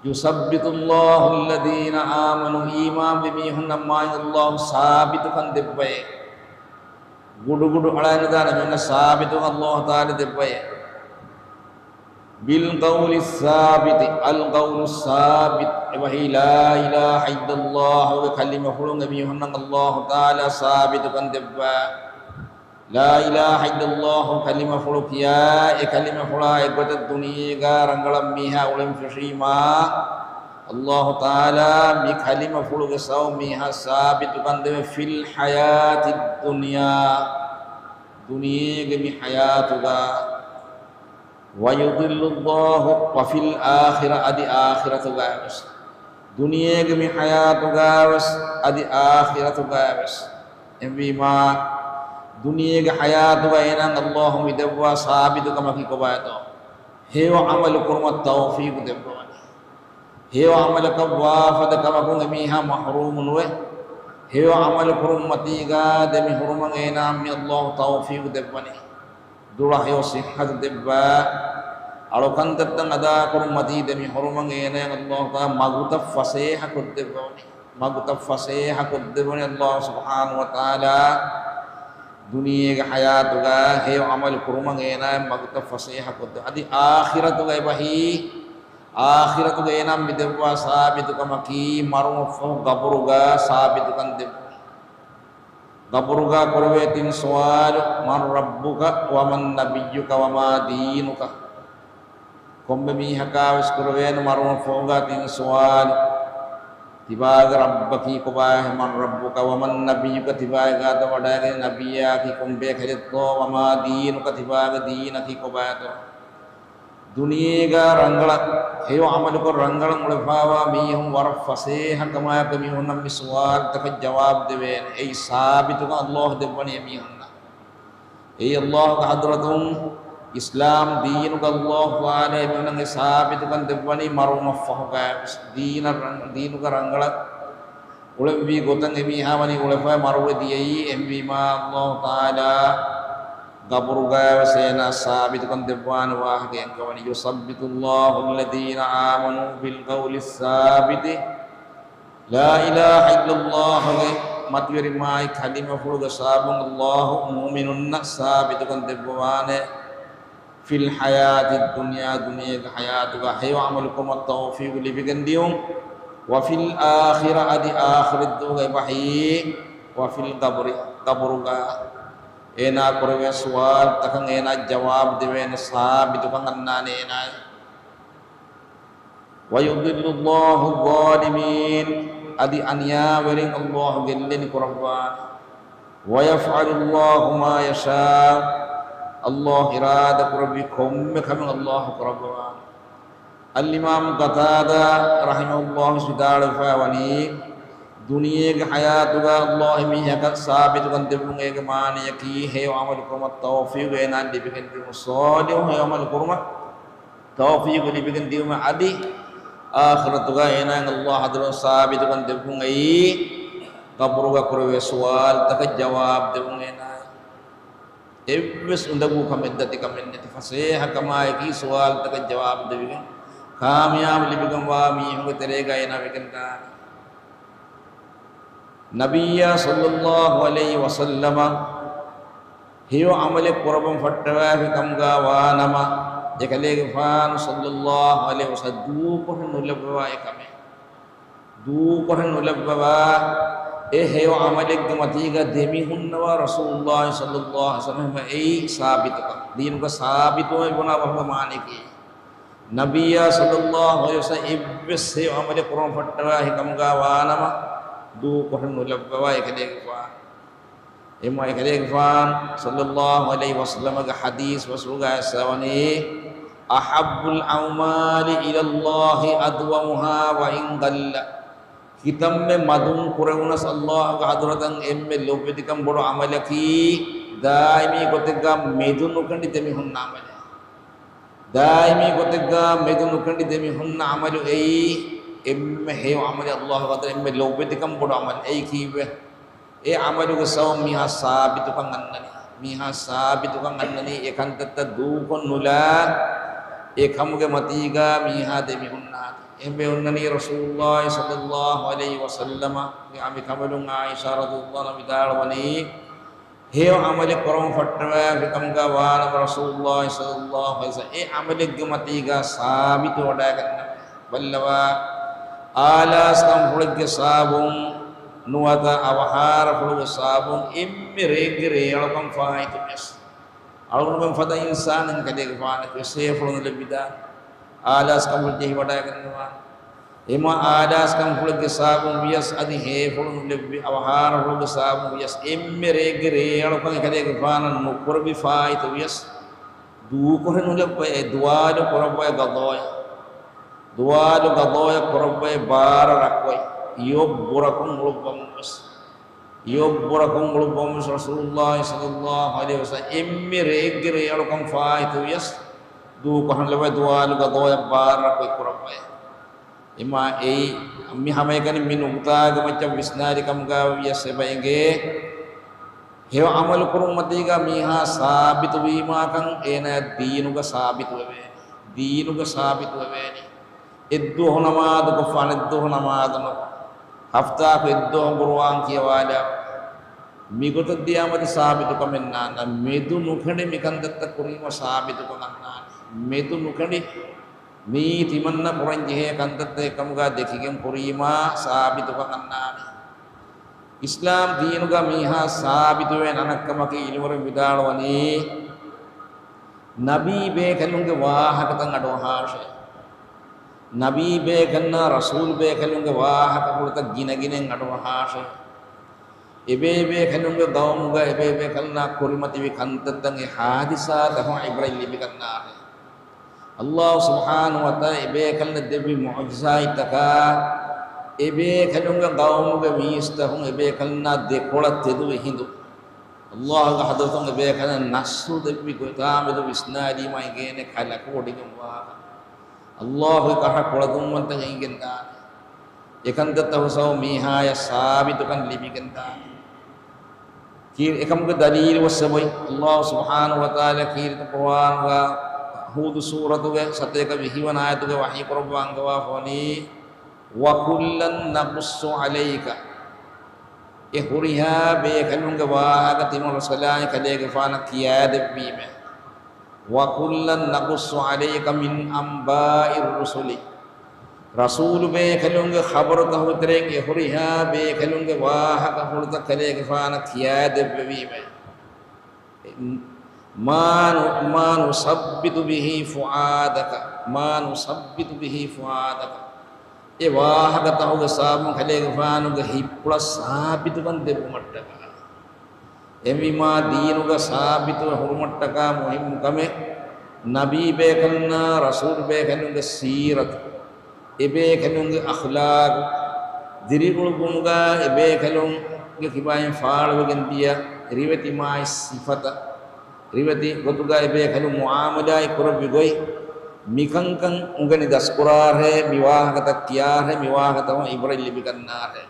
يثبت الله الذين آمنوا، އީމާންވި މީހުންނަށް މާތް ﷲ ސާބިތުކަން ދެއްވައޭ. ގުޑުގުޑު އަޅާން ނުދާނެ މީހުންނަށް ސާބިތުކަން ﷲ ތަޢާލާ ދެއްވައޭ. بالقول الثابت، القول الثابت، އެބަހީ لا إله إلا الله ގެ ކަލިމަފުޅުން އެމީހުންނަށް ﷲ ތަޢާލާ ސާބިތުކަން ދެއްވާ. لا إله إلا الله ކަލިމަފުޅު ކިޔާ، އެ ކަލިމަފުޅާ އެއްގޮތަށް ދުނިޔޭގަ ރަނގަޅަށް މީހާ އުޅެން ފެށީމާ، ﷲ ތަޢާލާ މި ކަލިމަފުޅުގެ ސަބަބުން މީހާ ސާބިތުކަން ދެވޭ في الحياة الدنيا، ދުނިޔޭގެ މި ޙަޔާތުގަ. ويضل الله وفي الآخرة، އަދި އާޚިރަތުގައިވެސް. ދުނިޔޭގެ މި ޙަޔާތުގައިވެސް، އަދި އާޚިރަތުގައިވެސް. އެހެންވީމާ، ދުނިޔޭގެ ޙަޔާތުގަ އޭނާ ﷲ މިދެއްވާ ސާބިތުކަމަކީ ކޮބާތޯ؟ ހެޔޮ ޢަމަލު ކުރުމަށް ތައުފީޤު ދެއްވަވަނީ. ހެޔޮ ޢަމަލަކަށް ވާފަދަ ކަމަކުން އެމީހާ މަޙްރޫމު ނުވެ، ހެޔޮ ޢަމަލު ކުރުން މަތީގަ ދެމި ހުރުމަށް އޭނާ މި ﷲ ތައުފީޤު ދެއްވަނީ. ދުޅަ ހެޔޮ ޞިއްޙަތު ދެއްވާ، އަޅުކަންތައްތައް އަދާކުރުން މަތީ ދެމި ހުރުމަށް އޭނާ ﷲ ތަޢާލާ މަގުތައް ފަސޭހަ ކޮށްދެއްވަވަނީ. މަގުތައް ފަސޭހަ ކޮށްދެއްވަނީ ﷲ ސުބްޙާނަހޫ ވަތަޢާލާ. ދުނިޔޭގެ ޙަޔާތުގަ ހެޔޮ ޢަމަލު ކުރުމަށް އޭނާ މަގުތައް ފަސޭހަ ކޮށްދެއްވަ. އަދި އާޚިރަތުގައި އެބަހީ އާޚިރަތުގަ އޭނާ މި ދެއްވާ ސާބިތުކަމަކީ، މަރުމަށްފަހު ގަބުރުގަ ސާބިތުކަން ދެއްވުން. ގަބުރުގަ ކުރެވޭ ތިން ސުވާލު، من ربك ومن نبيك وما دينك؟ ކޮންމެ މީހަކާވެސް ކުރެވޭނެ މަރުމަށްފަހުގަ ތިން ސުވާލު. ތިބާގެ ރައްބަކީ ކޮބާހޭ؟ من ربك ومن نبيك؟ ތިބާގެ ގާތަށް ވަޑައިގެން ނަބިއްޔާއަކީ ކޮންބައެއް ހެދެއްތޯ؟ وما دينك؟ ތިބާގެ ދީނަކީ ކޮބާތޯ؟ ދުނިޔޭގަ ރަނގަޅަށް ހެޔޮ ޢަމަލުކޮށް ރަނގަޅަށް އުޅެފައިވާ މީހުން ވަރަށް ފަސޭހަ ކަމާއެކު މީހުންނަށް މި ސުވާލުތަކަށް ޖަވާބު ދެވޭނެ. އެއީ ސާބިތުކަން ﷲ ދެއްވަނީ އެމީހުންނަށް. އެއީ ﷲގެ ޙަޟްރަތުން އިސްލާމް ދީނުގަ ﷲ ތަޢާލާ އެމީހުންނަށް ސާބިތުކަން ދެއްވަނީ މަރުމަށްފަހުގައިވެސް. ދީނަށް ރަން-، ދީނުގަ ރަނގަޅަށް އުޅެންވީ ގޮތަށް އެމީހާ ވަނީ އުޅެފައި މަރުވެ ދިޔައީ. އެހެންވީމާ، ﷲ ތަޢާލާ ގަބުރުގައިވެސް އޭނާ ސާބިތުކަން ދެއްވާނެ ވާހަކަ އެންގަވަނީ، يثبت الله الذين آمنوا بالقول الثابت، لا إله إلا الله ގެ މަތިވެރި މާތް ކަލިމަފުޅުގެ ސަބަބުން ﷲ މުއުމިނުންނަށް ސާބިތުކަން ދެއްވަވާނެ. في الحياة الدنيا، ދުނިޔޭގެ ޙަޔާތުގަ ހެޔޮ ޢަމަލު ކުރުމަށް ތައުފީޤު ލިބިގެން ދިޔުން. وفي الآخرة، އަދި އާޚިރަތުގައި އެބަހީ، وفي القبر، ގަބުރުގަ އޭނާ ކުރެވޭ ސުވާލުތަކަށް އޭނާ ޖަވާބު ދެވޭނެ ސާބިތުކަން އަންނާނެ އޭނާ. ويضل الله الظالمين، އަދި އަނިޔާވެރިން ﷲ ގެއްލެނި ކުރައްވާނެ. ويفعل الله ما يشاء، ﷲ އިރާދަ ކުރެއްވި ކޮންމެ ކަމެއް ﷲ ކުރައްވާނެ. އަލްއިމާމު ޤަތާދާ ރަޙިމަހުﷲ ވިދާޅުވެފައި ވަނީ، ދުނިޔޭގެ ޙަޔާތުގަ ﷲ މީހަކަށް ސާބިތުކަން ދެއްވުން އޭގެ މާނަޔަކީ ހެޔޮ ޢަމަލު ކުރުމަށް ތައުފީޤު އޭނާ ލިބިގެން ދިޔުން، ޞާލިޙު ހެޔޮ ޢަމަލު ކުރުމަށް ތައުފީޤު ލިބިގެން ދިޔުމަށް، އަދި އާޚިރަތުގަ އޭނާއަށް ﷲ ޙަޟްރަތުން ސާބިތުކަން ދެއްވުން އެއީ، ގަބުރުގަ ކުރެވޭ ސުވާލުތަކަށް ޖަވާބު ދެވުން އޭނާ. އެއްވެސް އުނދަގޫ ކަމެއް ދަތި ކަމެއް ނެތި ފަސޭހަ ކަމާއެކީ ސުވާލުތަކަށް ޖަވާބު ދެވިގެން ކާމިޔާބު ލިބިގެންވާ މީހުންގެ ތެރޭގަ އޭނާ ވެގެންދާނެ. ނަބިއްޔާ ޞައްލައްލާހު ޢަލައިހި ވަސައްލަމަ ހެޔޮ ޢަމަލެއް ކުރައްވަން ފައްޓަވާފި ކަމުގަ ވާނަމަ، އެކަލޭގެފާނު ޞައްލައްލާހު ޢަލައިހި ވަސައްލަމަ ދޫކޮށެއް ނުލައްވަވާ އެކަމެއް. ދޫކޮށެއް ނުލައްވަވާ އެ ހެޔޮ ޢަމަލެއްގެ މަތީގަ ދެމިހުންނަވާ ރަސޫލުﷲ ޞައްލައްލާހު ޢަލައިހި ވަސައްލަމަ އެއީ ސާބިތުކަން. ދީނުގަ ސާބިތުވެ ބުނާ ވަހުގެ މާނައަކީ، ނަބިއްޔާ ޞައްލައްލާހު ޢަލައިހި ވަސައްލަމަ އެއްވެސް ހެޔޮ ޢަމަލެއް ކުރަން ފައްޓަވާހި ކަމުގަ ވާނަމަ، ދޫކޮށެއް ނުލައްވަވާ އެކަލޭގެފާނު. އެމަ އެކަލޭގެފާނު ޞައްލައްލާހު ޢަލައިހި ވަސައްލަމަގެ ޙަދީޘް ވަސްފުޅުގަ އައިސްފަވަނީ، أحب الأعمال إلى الله أدومها وإن قل. ކިތަންމެ މަދުން ކުރެވުނަސް ﷲގެ ޙަޟްރަތަށް އެންމެ ލޮބެތިކަން ބޮޑު ޢަމަލަކީ، ދާއިމީ ގޮތެއްގަ މެދު ނުކެނޑި ދެމިހުންނަ ޢަމަލެއް. ދާއިމީ ގޮތެއްގަ މެދު ނުކެނޑި ދެމިހުންނަ ޢަމަލު އެއީ، އެންމެ ހެޔޮ ޢަމަލެއް، ﷲގެ ޙަޟްރަތަށް އެންމެ ލޮބެތިކަން ބޮޑު ޢަމަލު. އެއީ ކީއްވެ؟ އެ ޢަމަލުގެ ސަބަބުން މީހާ ސާބިތުކަން އަންނަނީ. މީހާ ސާބިތުކަން އަންނަނީ އެ ކަންތައްތައް ދޫކޮށް ނުލާ، އެ ކަމުގެ މަތީގަ މީހާ ދެމިހުންނާތީ. އެހެންވެ އޮންނަނީ ރަސޫލުﷲ ޞައްލައްލާހު ޢަލައިހި ވަސައްލަމަ ގެ އަނބިކަނބަލުން ޢާއިޝާ ރަޟިޔައްލާހު ޢަންހާ ވިދާޅުވަނީ، ހެޔޮ ޢަމަލެއް ކުރަމުން ފައްޓަވާފި ކަމުގަ ވާނަމަ ރަސޫލުﷲ ޞައްލައްލާހު ޢަލައިހި ވަސައްލަމަ އެ ޢަމަލެއްގެ މަތީގަ ސާބިތު ވަޑައިގަންނަވާ. ބައްލަވާ، އާލާސްކަންފުޅެއްގެ ސަބަބުން ނުވަތަ އަވަހާރަފުޅުގެ ސަބަބުން އެންމެ ރެއެއްގެ ރޭއަޅުކަން ފާއިތުވިޔަސް، އަޅުގަނޑުމެން ފަދަ އިންސާނެއް ކަލޭގެފާނަކަށް ވެސް ހޭފުޅު ނުލެއްވިދާނެ. އާލާސްކަންފުޅު ޖެހިވަޑައިގަންނަވާނެ. އެމަ އާލާސްކަންފުޅެއްގެ ސަބަބުން ވިޔަސް އަދި ހޭފުޅު ނުލެއްވި، އަވަހާރަފުޅުގެ ސަބަބުން ވިޔަސް އެންމެ ރެއެއްގެ ރޭއަޅުކަން އެކަލޭގެފާނަށް ނުކުރެވި ފާއިތުވިޔަސް، ދޫކޮށެއް ނުލައްވައޭ، ދުވާލު ކުރައްވައޭ ގަޟާޔަށް. ދުވާލު ގަޟާޔަށް ކުރައްވައޭ ބާރަށް ރައްކަވައި. އިއޮއް ބުރަކޮށް އުޅުއްވަމުން ވެސް. އިއޮއް ބުރަކޮށް އުޅުއްވަމުން ވެސް ރަސޫލުﷲ ޞައްލައްލާހު ޢަލައިހި ވަސައްލަމަ އެންމެ ރެއެއްގެ ރޭއަޅުކަން ފާއިތުވިޔަސް، ދޫކޮށެއް ނުލައްވައޭ ދުވާލު ގަޟާޔަށް ބާރަށް ރައްކަވައި ކުރައްވައޭ. އެމާ އެއީ މި ހަމައެކަނި މި ނުކުތާގެ މައްޗަށް ވިސްނާލި ކަމުގަ ވިޔަސް އެބަ އެނގޭ. ހެޔޮ ޢަމަލު ކުރުމަށް މަތީގަ މީހާ ސާބިތުވީމާކަން އޭނާ ދީނުގަ ސާބިތުވެވޭނެ. ދީނުގަ ސާބިތުވެވޭނެ. އެއްދުވަހު ނަމާދުކޮށްފަ އަނެއްދުވަހު ނަމާދު ނުކޮށް، ހަފްތާއަކު އެއްދުވަހު ޤުރުއާން ކިޔަވާލާ، މިގޮތަށް ދިޔާމަތި ސާބިތުކަމެއް ނާންނާނެ. މެދު ނުކެނޑި މިކަންތައްތައް ކުރީމަ ސާބިތުކަން އަންނާނެ. މެދު ނުކެނޑި މީ ތިމަންނަ ކުރަންޖެހޭ ކަންތައްތައް އެކަމުގަ ދެކިގެން ކުރީމާ ސާބިތުކަން އަންނާނެ. އިސްލާމް ދީނުގަ މީހާ ސާބިތުވެ ނަނައްކަމަކީ އިލްމުވެރިން ވިދާޅުވަނީ، ނަބީ ބޭކަލުންގެ ވާހަކަތައް އަޑުއަހާށޭ. ނަބީ ބޭކަލުންނާ ރަސޫލު ބޭކަލުންގެ ވާހަކަފުޅުތައް ގިނަގިނައިން އަޑުއަހާށޭ. އެބޭބޭކަލުންގެ ގައުމުގަ އެބޭބޭކަލުންނާ ކުރިމަތިވި ކަންތައްތައް އެ ޙާދިސާތަކުން ޢިބްރަތް ލިބިގަންނާށޭ. ﷲ ސުބްޙާނަހޫ ވަތަޢާލާ އެބޭކަލުންނަށް ދެއްވި މުޢުޖިޒާތްތަކާ، އެބޭކަލުންގެ ގައުމުގެ މީސްތަކުން އެބޭކަލުންނާ ދެކޮޅަށް ތެދުވި ހިނދު، ﷲގެ ޙަޟްރަތުން އެބޭކަލުންނަށް ނަޞްރު ދެއްވި ގޮތާމެދު ވިސްނާލީމާ އެނގޭނެ ކަލަކު ވޮޑިގެން ވާކަން. ﷲގެ ކަހަލަ ކުޅަދުންވަންތަކަން އެނގިގެންދާނެ. އެކަންތައްތައް ހުސަވަ މީހާޔަށް ސާބިތުކަން ލިބިގެންދާނެ. ކީ-، އެކަމުގެ ދަލީލު ވެސް އެބައޮތް. ﷲ ސުބްޙާނަހޫ ވަތަޢާލާ ކީރިތި ޤުރުއާނުގަ ހޫދު ސޫރަތުގެ ސަތޭކަ ވިހިވަނަ އާޔަތުގެ ވަޙީ ކުރައްވާ އަންގަވާފަވަނީ، وَكُلًّا نَقُصُّ عَلَيْكَ. އެ ހުރިހާ ބޭކަލުންގެ ވާހަކަ ތިމަން ރަސޫލާއި ކަލޭގެފާނަށް ކިޔާދެއްވީމޭ. وَكُلًّا نَقُصُّ عَلَيْكَ مِنْ أَنْبَاءِ الرُّسُلِ. ރަސޫލު ބޭކަލުންގެ ޚަބަރުތަކުގެ ތެރެއިން އެ ހުރިހާ ބޭކަލުންގެ ވާހަކަފުޅުތައް ކަލޭގެފާނަށް ކިޔާދެއްވެވީމޭ. مَا نُ-، مَا نُثَبِّتُ بِهِ فُؤَادَكَ، مَا نُثَبِّتُ بِهِ فُؤَادَكَ. އެ ވާހަކަތަކުގެ ސަބަބުން ކަލޭގެފާނުގެ ހިތްޕުޅަށް ސާބިތުކަން ދެއްވުމަށްޓަކާ. އެހެންވީމާ ދީނުގަ ސާބިތުވެ ހުރުމަށްޓަކާ މުހިއްމު ކަމެއް، ނަބީ ބޭކަލުންނާ ރަސޫލު ބޭކަލުންގެ ސީރަތު، އެބޭކަލުންގެ އަޚްލާޤު، ދިރިއުޅުއްވުމުގަ އެބޭކަލުންގެ ކިބައިން ފާޅުވެގެން ދިޔަ ރިވެތި މާތް ސިފަތައް، ރިވެތި ގޮތުގަ އެބޭކަލުން މުޢާމަލާތް ކުރެއްވި ގޮތް، މިކަންކަން އުނގެނި ދަސްކުރާށޭ، މިވާހަކަތައް ކިޔާށޭ، މިވާހަކަތަކުން ޢިބްރަތް ލިބިގަންނާށޭ.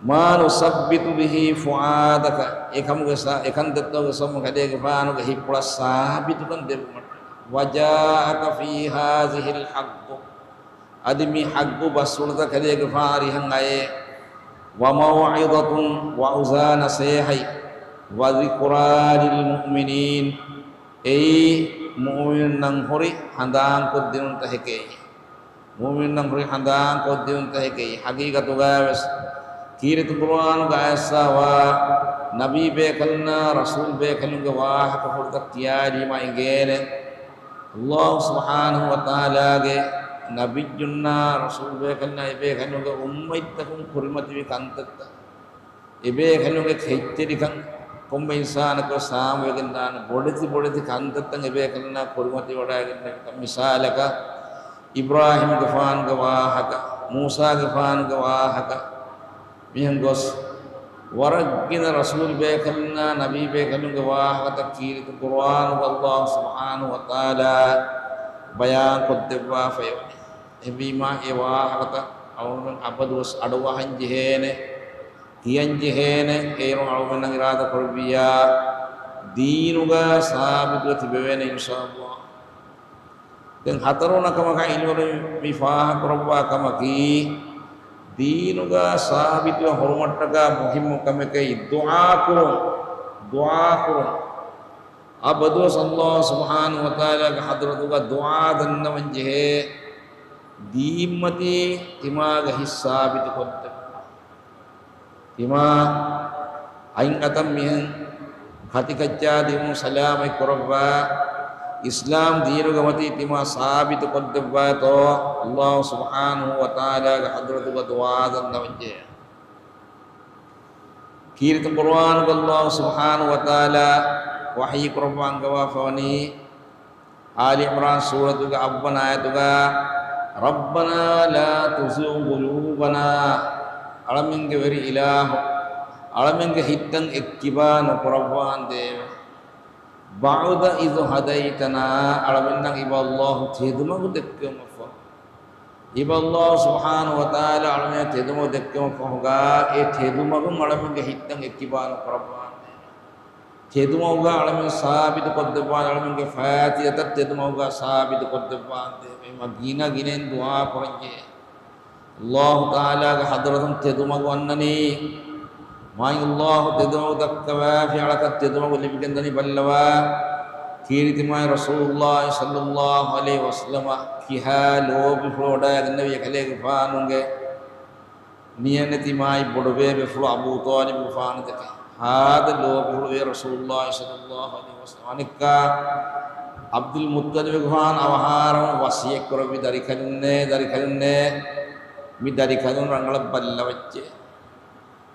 مَا نُثَبِّتُ بِهِ فُؤَادَكَ، އެކަމުގެ ސަ-، އެކަންތައްތަކުގެ ސަބަބުން ކަލޭގެފާނުގެ ހިތްޕުޅަށް ސާބިތުކަން ދެއްވުމަށްޓަކާ. وَجَاءَكَ فِي هَٰذِهِ الْحَقُّ، އަދި މި ޙައްޤު ބަސްފުޅުތައް ކަލޭގެފާނަށް އަރިހަށް އައޭ. وَمَوْعِظَةٌ، ވަޢުޒާ ނަޞޭޙަތް، وَذِكْرَىٰ لِلْمُؤْمِنِينَ، އެއީ މުއުމިނުންނަށް ހުރި ހަނދާންކޮށްދިނުންތަކެކޭ. މުއުމިނުންނަށް ހުރި ހަނދާންކޮށްދިނުންތަކެކޭ. ޙަޤީޤަތުގައިވެސް ކީރިތި ޤުރުއާނުގަ އައިސްފަވާ ނަބީ ބޭކަލުންނާ ރަސޫލު ބޭކަލުންގެ ވާހަކަފުޅުތައް ކިޔާލީމަ އެނގޭނެ، ﷲ ސުބްޙާނަހޫ ވަތަޢާލާގެ ނަބިއްޔުންނާ ރަސޫލު ބޭކަލުންނާ އެބޭކަލުންގެ އުއްމަތްތަކުން ކުރިމަތިވި ކަންތައްތައް. އެބޭކަލުންގެ ކެތްތެރިކަން ކޮންމެ އިންސާނަކަށް ސާމުވެގެން ދާނެ. ބޮޑެތި ބޮޑެތި ކަންތައްތައް އެބޭކަލުންނާ ކުރިމަތިވަޑައިގެންނެވިކަން. މިސާލަކަށް، އިބްރާހީމްގެފާނުގެ ވާހަކަ، މޫސާގެފާނުގެ ވާހަކަ، މިހެން ގޮސް ވަރަށް ގިނަ ރަސޫލު ބޭކަލުންނާ ނަބީ ބޭކަލުންގެ ވާހަކަތައް ކީރިތި ޤުރުއާނުގަ އައްލާހު ސުބްޙާނަހު ވަތަޢާލާ ބަޔާން ކޮށްދެއްވާފައިވަނީ. އެހެންވީމާ، އެ ވާހަކަތައް އަޅުގަނޑުމެން އަބަދުވެސް އަޑުއަހަން ޖެހޭނެ، ކިޔަން ޖެހޭނެ. އޭރުން އަޅުގަނޑަށް އިރާދަ ކުރެއްވިއްޔާ، ދީނުގަ ސާބިތުވެ ތިބެވޭނެ، އިންޝާއައްލާހު. ދެން ހަތަރުވަނަ ކަމަކަށް ޢިލްމުވެރިން މި ފާހަގަކުރައްވާ ކަމަކީ، ދީނުގަ ސާބިތުވެ ހުރުމަށްޓަކާ މުހިއްމު ކަމެކޭ ދުޢާ ކުރުން، ދުޢާ ކުރުން. އަބަދުވެސް އައްލާހު ސުބްޙާނަހު ވަތަޢާލާގެ ޙަޟްރަތުގަ ދުޢާ ދަންނަވަން ޖެހޭ، ދީންމަތީ ތިމާގެ ހިތް ސާބިތު ކޮށްދެއްވާ. ތިމާ އަތް އަތަށް މިހެން ކަތިކައްޗާ ދިނުން ސަލާމަތް ކުރައްވާ، އިސްލާމް ދީނުގެ މަތީ ތިމާ ސާބިތު ކޮށްދެއްވާތޯ، އައްލާހު ސުބްޙާނަހު ވަތަޢާލާގެ ޙަޟްރަތުގަ ދުޢާ ދަންނަވަން ޖެހޭ. ކީރިތި ޤުރުއާނުގަ އައްލާހު ސުބްޙާނަހު ވަތަޢާލާ ވަޙީ ކުރައްވާ އަންގަވާފަވަނީ، އާލި ޢިމްރާން ސޫރަތުގެ އަށްވަނަ އާޔަތުގަ، "رَبَّنَا لَا تُزِغْ قُلُوبَنَا" އަޅަމެންގެ ވެރި އިލާހު، އަޅަމެންގެ ހިތްތައް އެއްކިބާ ނުކުރައްވާނދޭވެ. "بَعْدَ إِذْ هَدَيْتَنَا" އަޅަމެންނަށް އިބަ އައްލާހު ތެދުމަގު ދެއްކެވުމަށްފަހު. އިބަ އައްލާހު ސުބްޙާނަހު ވަތަޢާލާ އަޅަމެން ތެދުމަގު ދެއްކެވުމަށްފަހުގަ، އެ ތެދުމަގުން އަޅަމެންގެ ހިތްތައް އެއްކިބާ ނުކުރައްވާނދޭވެ. ތެދުމަގުގަ އަޅަމެން ސާބިތު ކޮށްދެއްވާނދޭ، އަޅަމެންގެ ފާތިހަތައް ތެދުމަގުގަ ސާބިތު ކޮށްދެއްވާނދޭވެ. މަ ގިނަ ގިނައިން ދުޢާ ކުރަންޖެހޭ. އައްލާހު ތަޢާލާގެ ޙަޟްރަތުން ތެދުމަގު އަންނަނީ، މާތް އައްލާހު ތެދުމަގު ދައްކަވާފި އަޅަކަށް ތެދުމަގު ލިބިގެންދަނީ ބައްލަވާ. ކީރިތި މާތް ރަސޫލުއްލާހި ޞައްލައްލާހު ޢަލައިހި ވަސައްލަމަ ކިހާ ލޯބިފުޅު ވަޑައިގެންނެވި އެކަލޭގެފާނުގެ ނިޔަނެތި މާތް ބޮޑުބޭބެފުޅު އަބޫ ޠާލިބުގެފާނު ދެކެ. ހާދަ ލޯބިފުޅުވޭ ރަސޫލުއްލާހި ޞައްލައްލާހު ޢަލައިހި ވަސައްލަމަ. އަނެއްކާ ޢަބްދުލް މުއްޠަލިބުގެފާނު އަވަހާރަވުން ވަޞިއްޔަތް ކުރެއްވި، ދަރިކަލުންނޭ، ދަރިކަލުންނޭ، މި ދަރިކަލުން ރަނގަޅަށް ބައްލަވައްޗޭ.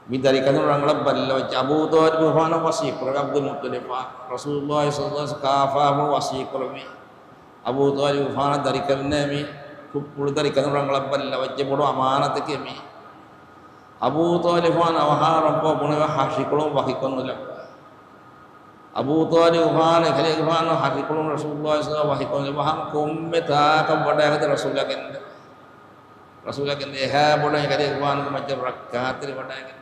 މި ދަރިކަލުން ރަނގަޅަށް ބައްލަވައްޗޭ. އަބޫ ޠާލިބުގެފާނަށް ވަޞިއްޔަތް ކުރެއްވި ޢަބްދުލް މުއްޠަލިބާ. ރަސޫލުއްލާހި ޞައްލައްލާހު ޢަލައިހި ވަސައްލަމަ ކާފާފުޅު ވަޞިއްޔަތް ކުރެއްވި. އަބޫ ޠާލިބުގެފާނަށް ދަރިކަލުންނޭ މި ކުށްޕުޅު ދަރިކަލުން ރަނގަޅަށް ބައްލަވައްޗޭ، ބޮޑު އަމާނަތެކޭ މީ. އަބޫ ޠާލިބުގެފާނު އަވަހާރަވުން ބުނެވޭ ހަށިކޮޅުން ވަކިކޮށް ނުލައްވާ. އަބޫ ޠާލިބުގެފާނު އެކަލޭގެފާނު ހަށިކޮޅުން ރަސޫލުއްލާހި ޞައްލައްލާހު ޢަލައިހި ވަސައްލަމަ ވަކިކޮށް ނުލައްވާ، ހަމަ ކޮންމެ ތާކަށް ވަޑައިގަތީ ރަސޫލާ ގެންދެވޭ. ރަސޫލާ ގެންދެވޭ އެހާ ބޮޑަށް އެކަލޭގެފާނުގެ މައްޗަށް ރައްކާތެރި ވަޑައިގެން.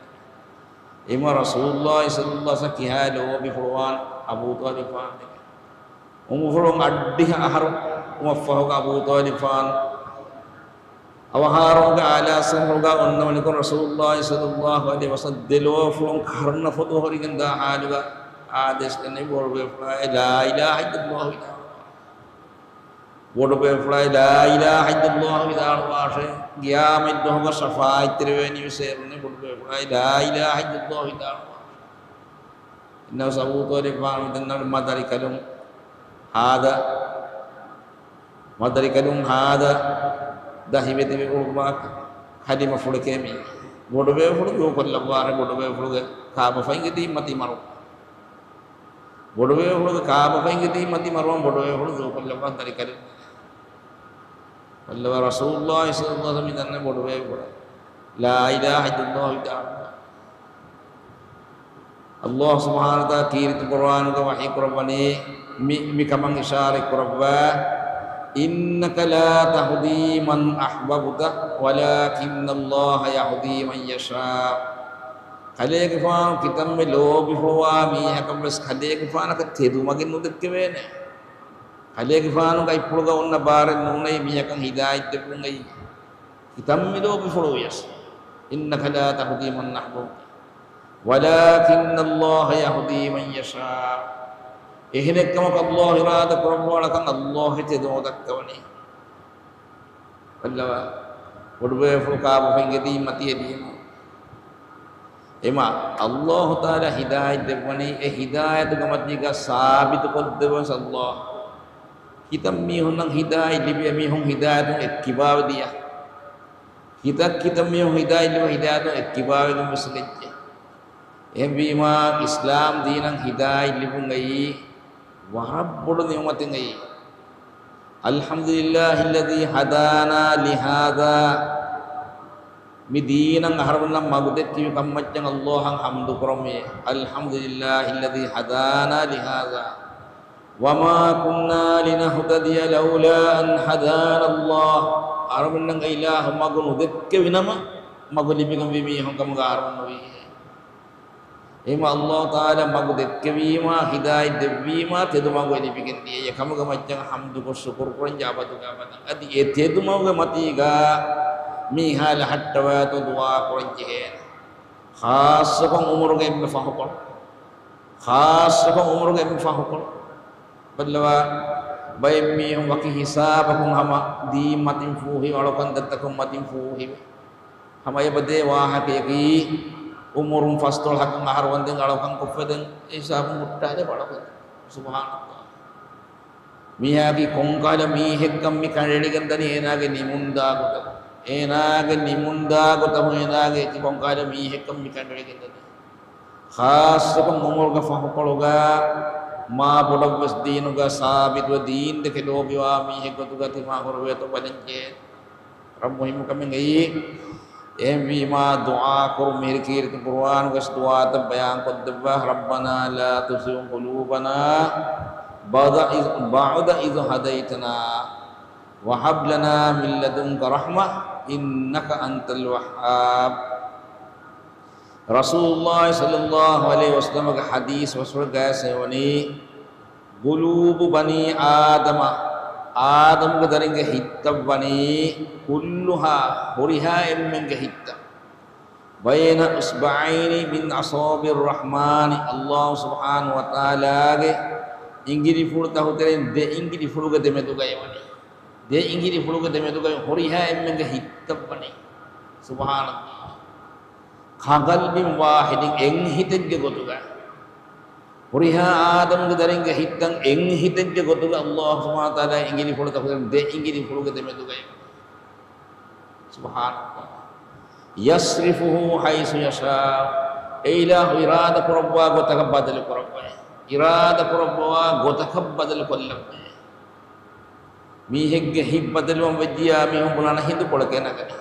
އެމަ ރަސޫލުއްލާހި ޞައްލައްލާހު ޢަލައިހި ވަސައްލަމަ ކިހާ ލޯބިފުޅުވާން އަބޫ ޠާލިބުގެފާނު ދެކެ. އުމުރުފުޅުން އަށްޑިހަ އަހަރު ވުމަށްފަހުގަ އަބޫ ޠާލިބުގެފާނު އަވަހާރަވުމުގެ އާލާސްފުޅުގަ އޮންނަވަނިކޮށް ރަސޫލުއްލާހި ޞައްލައްލާހު ޢަލައިހި ވަސައްލަމަ ދެލޯފުޅުން ކަރުނަ ފޮތު ހުރިގެން ދާ ޙާލުގަ އާދޭސް ކަންނޭ ބޮޑުބޭފުޅާއި ލާ އިލާހަ އިއްލައްލާހު ވިދާޅުވާށޭ. ބޮޑުބޭފުޅާއި ލާ އިލާހަ އިއްލައްލާހު ވިދާޅުވާށޭ. ޤިޔާމަތްދުވަހުގަ ޝަފާޢަތްތެރިވެވޭނީވެސް އޭރުންނޭ ބޮޑުބޭފުޅާއި ލާ އިލާހަ އިއްލައްލާހު ވިދާޅުވާށޭ. އިންނަވަސް އަބޫ ޠާލިބުގެފާނު ދެންނަވަނީ މަ ދަރިކަލުން ހާދަ، މަ ދަރިކަލުން ހާދަ ދަހިވެތިވެ އުޅުއްވާ ކަލިމަފުޅެކޭ މީ. ބޮޑުބޭފުޅު ދޫކޮށްލައްވާށޭ، ބޮޑުބޭފުޅުގެ ކާބަފައިންގެ ދީންމަތީ މަރުވާ. ބޮޑުބޭފުޅުގެ ކާބަފައިންގެ ދީންމަތީ މަރުވާން ބޮޑުބޭފުޅު ދޫކޮށްލައްވާ ދަރިކަލުން. ބައްލަވާ ރަސޫލުއްލާހި ޞައްލައްލާހު ޢަލައިހި ވަސައްލަމަ މި ދަންނަ ބޮޑުބޭފުޅާ. ލާ އިލާހަ އިއްލައްލާހު ވިދާޅުވާ. އައްލާހު ސުބްޙާނަހު ވަތަޢާލާ ކީރިތި ޤުރުއާނުގަ ވަޙީ ކުރައްވަނީ މި، މި ކަމަށް އިޝާރަތް ކުރައްވާ، "إِنَّكَ لَا تَهْدِي مَنْ أَحْبَبْتَ وَلَكِنَّ اللَّهَ يَهْدِي مَنْ يَشَاءُ." ކަލޭގެފާނު ކިތަންމެ ލޯބިފުޅުވާ މީހަކަށް ވެސް ކަލޭގެފާނަކަށް ތެދުމަގެއް ނުދެއްކެވޭނެ. ކަލޭގެފާނުގެ އަތްޕުޅުގަ އޮންނަ ބާރެއް ނޫނޭ މީހަކަށް ހިދާޔަތް ދެއްވުން އެއީ. ކިތަންމެ ލޯބިފުޅުވިޔަސް. "إِنَّكَ لَا تَهْدِي مَنْ أَحْبَبْتَ وَلَكِنَّ اللَّهَ يَهْدِي مَنْ يَشَاءُ." އެހެނެއްކަމަކު އައްލާހު އިރާދަ ކުރައްވާނެކަން އައްލާހު ތެދުމަގު ދައްކަވަނީ. ބައްލަވާ، ބޮޑުބޭފުޅު ކާބަފައިންގެ ދީންމަތީ އެދީމު. އެމަ، އައްލާހު ތަޢާލާ ހިދާޔަތް ދެއްވަނީ، އެ ހިދާޔަތުގެ މަތީގަ ސާބިތު ކޮށްދެއްވަން އައްލާހު. ކިތަން މީހުންނަށް ހިދާޔަތް ލިބި، އެމީހުން ހިދާޔަތުން އެއްކިބާވެ ދިޔަ. ކިތައް ކިތައް މީހުން ހިދާޔަތް ލިބި، ހިދާޔަތުން އެއްކިބާވެގެން ވެސް ލެއްޖެ. އެހެންވީމާ، އިސްލާމް ދީނަށް ހިދާޔަތް ލިބުން އެއީ ވަރަށް ބޮޑު ނިޢުމަތެއް އެއީ. الحمد لله الذي هدانا لهذا. މި ދީނަށް އަހަރުމެންނަށް މަގު ދެއްކެވި ކަމަށް މައްޗަށް ﷲ އަށް ޙަމްދު ކުރަމޭ. الحمد لله الذي هدانا لهذا وما كنا لنهتدي لولا أن هدانا الله. އަހަރުމެންނަށް އެ އިލާހު މަގު ނުދެއްކެވި ނަމަ، މަގު ލިބިގެންވީ މީހުން ކަމުގަ އަހަރުމެން ނުވީ. އެހެންވީމަ، ﷲ ތަޢާލާ މަގު ދެއްކެވީމާ، ހިދާޔަތް ދެއްވީމާ، ތެދު މަގު އެ ލިބިގެން ދިޔައީ. އެކަމުގެ މައްޗަށް ޙަމްދުކޮށް ޝުކުރު ކުރަން ޖެހޭ އަބަދުގެ އަބަދަށް. އަދި އެ ތެދު މަގުގެ މަތީގަ މީހާ ލަހައްޓަވާތޯ ދުޢާ ކުރަން ޖެހޭނެ. ޚާއްޞަކޮށް އުމުރުގެ އެންމެ ފަހުކޮޅު. ޚާއްޞަކޮށް އުމުރުގެ އެންމެ ފަހުކޮޅު. ބައްލަވާ، ބައެއް މީހުން ވަކި ހިސާބަކުން ހަމަ ދީން މަތިން ފޫހިވެ، އަޅުކަންތައްތަކުން މަތިން ފޫހިވެ. ހަމަ އެބަދޭ ވާހަކަޔަކީ، އުމުރުން ފަސްދޮޅަހަކުން އަހަރު ވަންދެން އަޅުކަން ކޮށްފަ ދެން އެ ހިސާބުން ހުއްޓާލެ ބަޅަކޮށް. ސުބްޙާނަﷲ. މީހާގެ ކޮންކަހަލަ މީހެއްކަން މި ކަނޑައެޅިގެން ދަނީ އޭނާގެ ނިމުންދާ ގޮތަކުން. އޭނާގެ ނިމުންދާ ގޮތަކުން އޭނާގެ އެކި ކޮންކަހަލަ މީހެއްކަން މި ކަނޑައެޅިގެން ދަނީ. ޚާއްޞަކޮށް އުމުރުގެ ފަހުކޮޅުގަ މާ ބޮޑަށްވެސް ދީނުގަ ސާބިތުވެ ދީން ދެކެ ލޯބިވާ މީހެއް ގޮތުގަ ތިމާ ހުރެވޭތޯ ބަލަންޖެހޭ. ވަރަށް މުހިއްމު ކަމެއް އެއީ. އެހެންވީމާ، ދުޢާ ކުރުން މިހިރި ކީރިތި ޤުރުއާނުގަސް ދުޢާތައް ބަޔާން ކޮށްދެއްވާ، ربنا لا تزغ قلوبنا بعد إذ، بعد إذ هديتنا وهب لنا من لدنك رحمة إنك أنت الوهاب. ރަސޫލުﷲ ޞައްލަﷲ ޢަލައިހި ވަސައްލަމަގެ ޙަދީޘް ބަސްފުޅެއްގައި ވަނީ، قلوب بني آدم، އާދަމްގެ ދަރިންގެ ހިތްތައް ވަނީ، كلها، ހުރިހާ އެންމެންގެ ހިތްތައް، بين إصبعين من أصابع الرحمن، ﷲ ސުބްޙާނަހޫ ވަތަޢާލާގެ އިނގިލިފުޅުތަކުގެ ތެރެއިން ދެ އިނގިލިފުޅުގެ ދެމެދުގައި ވަނީ. ދެ އިނގިލިފުޅުގެ ދެމެދުގައި ހުރިހާ އެންމެންގެ ހިތްތައް ވަނީ. ސުބްޙާނަﷲ. كقلب واحد، އެއް ހިތެއްގެ ގޮތުގަ. ހުރިހާ އާދަމްގެ ދަރިންގެ ހިތްތައް އެއް ހިތެއްގެ ގޮތުގަ ﷲ ސުބްޙާނަހޫ ވަތަޢާލާ އިނގިލިފުޅުތަކުގެ ދެ އިނގިލިފުޅުގެ ދެމެދުގައި. ސުބްޙާނަﷲ. يصرفه حيث يشاء. އެ އިލާހު އިރާދަ ކުރައްވާ ގޮތަކަށް ބަދަލު ކުރައްވައި. އިރާދަ ކުރައްވާ ގޮތަކަށް ބަދަލު ކޮށްލައްވައި. މީހެއްގެ ހިތް ބަދަލުވަން ވެއްޖިޔާ މީހުން ބުނާނެ ހިނދު ކޮޅެކޭ ނަގަނީ.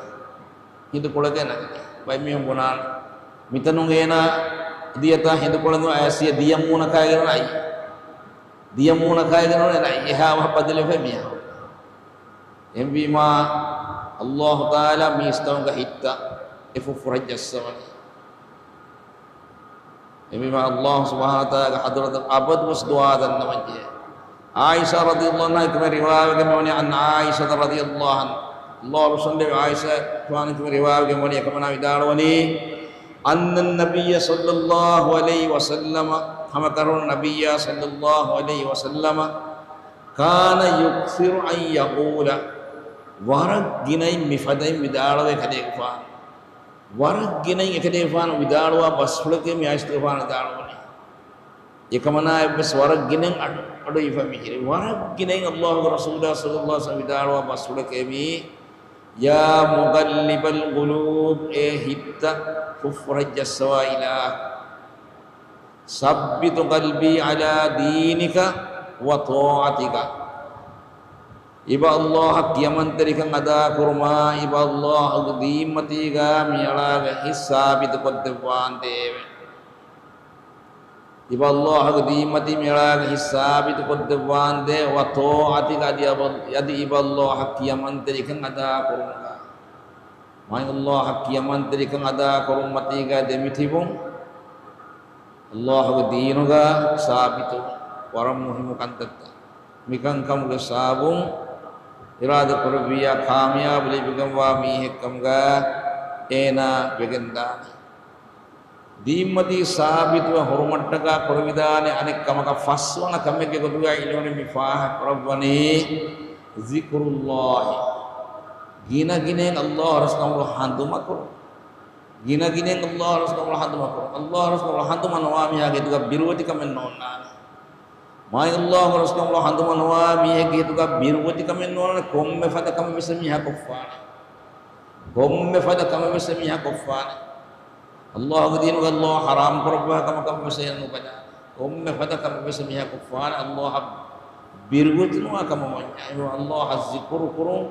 ހިނދު ކޮޅެކޭ ނަގަނީ. ބައެއް މީހުން ބުނާނެ. މިތަނުން އޭނާ ދިޔަތާ ހިނދު ކޮޅެއް ނޫން، އަޔަސް ދިޔަ މޫނަކާގެން އައި. ދިޔަ މޫނަކާގެން އައި. އެހާ ވަހަށް ބަދަލުވެފަ މީހާ. އެހެންވީމާ، ﷲ ތަޢާލާ މީސްތަކުގެ ހިތްތައް އެ ފުށްފުށަށް ޖައްސަވަނީ. އެހެންވީމާ، ﷲ ސުބްޙާނަހޫ ވަތަޢާލާގެ ޙަޟްރަތަށް އަބަދުވެސް ދުޢާ ދަންނަވަން ޖެހޭ. ޢާއިޝާ ރަޟިޔަﷲ ޢަންހާ އެކަމެއް ރިވާވެގެން މިވަނީ، عن عائشة رضي الله عنها. ﷲ ރަސޫލު ޢާއިޝާ އަށް އެކަމަނާ ވިދާޅުވަނީ، أن النبي صلى الله عليه وسلم، ހަމަކަށަވަރުން ނަބިއްޔާ ޞައްލަﷲ ޢަލައިހި ވަސައްލަމަ، كان يكثر أن يقول، ވަރަށް ގިނައިން މިފަދައިން ވިދާޅުވޭ ކަލޭގެފާނު. ވަރަށް ގިނައިން އެކަލޭގެފާނު ވިދާޅުވާ ބަސްފުޅެކޭ މި ޢާއިޝަތުގެފާނު ވިދާޅުވަނީ. އެކަމަނާ އެއްވެސް ވަރަށް ގިނައިން އަޑު، އަޑުއިވިފަ މިހިރީ. ވަރަށް ގިނައިން ﷲގެ ރަސޫލާ ޞައްލަﷲ ޢަލައިހި ވަސައްލަމަ ވިދާޅުވާ ބަސްފުޅެކޭ މީ، يا مقلب القلوب، އޭ ހިތްތައް ފުށްފުށަށް ޖައްސަވާ އިލާހު. ثبت قلبي على دينك وطاعتك. އިބަ ﷲ އަށް ކިޔަމަންތެރިކަން އަދާކުރުމާ، އިބަ ﷲ ގެ ދީންމަތީގަ މިއަޅާގެ ހިތް ސާބިތުކޮށްދެއްވާނދޭވެ. އިބަ ﷲ ގެ ދީންމަތީ މިއަޅާގެ ހިތް ސާބިތުކޮށްދެއްވާނދޭ، وطاعتك، އަދި އަބަ، އަދި އިބަ ﷲ އަށް ކިޔަމަންތެރިކަން އަދާކުރުމުގަ. މާތް ﷲ އަށް ކިޔަމަންތެރިކަން އަދާކުރުންމަތީގަ ދެމިތިބުން، ﷲ ގެ ދީނުގަ ސާބިތު ވަރަށް މުހިއްމު ކަންތައްތައް. މިކަންކަމުގެ ސަބަބުން އިރާދަ ކުރެއްވިއްޔާ ކާމިޔާބު ލިބިގެންވާ މީހެއްކަމުގަ އޭނާ ވެގެންދާނެ. ދީންމަތީ ސާބިތުވެ ހުރުމަށްޓަކާ ކުރެވިދާނެ އަނެއް ކަމަކަށް ފަސްވަނަ ކަމެއްގެ ގޮތުގައި އިލްމުވެރިން މި ފާހަގަ ކުރައްވަނީ ޒިކުރުﷲ. ގިނަގިނައިން ﷲ ރަސްކަމުގެ ހަނދުމަކުރުން. ގިނަގިނައިން ﷲ ރަސްކަމުގެ ހަނދުމަކުރުން. ﷲ ރަސްކަމުގެ ހަނދުމަ ނުވާ މީހާގެ ހިތުގަ ބިރުވެތިކަމެއް ނޯންނާނެ. މާތް ﷲ ރަސްކަމުގެ ހަނދުމަ ނުވާ މީހެއްގެ ހިތުގަ ބިރުވެތިކަމެއް ނޯންނާނެ. ކޮންމެ ފަދަ ކަމެއް ވެސް މީހާ ކޮށްފާނެ. ކޮންމެ ފަދަ ކަމެއް ވެސް މީހާ ކޮށްފާނެ. ﷲ ގެ ދީނުގަ ﷲ ޙަރާމް ކުރައްވާ ކަމަކަށް ވެސް އެއް ނުކަން. ކޮންމެ ފަދަ ކަމެއް ވެސް މީހާ ކޮށްފާނެ ﷲ އަށް ބިރުވެތި ނުވާ ކަމަށް ވަންޏާ. އެހެންވެ ﷲ އަށް ޒިކުރު ކުރުން،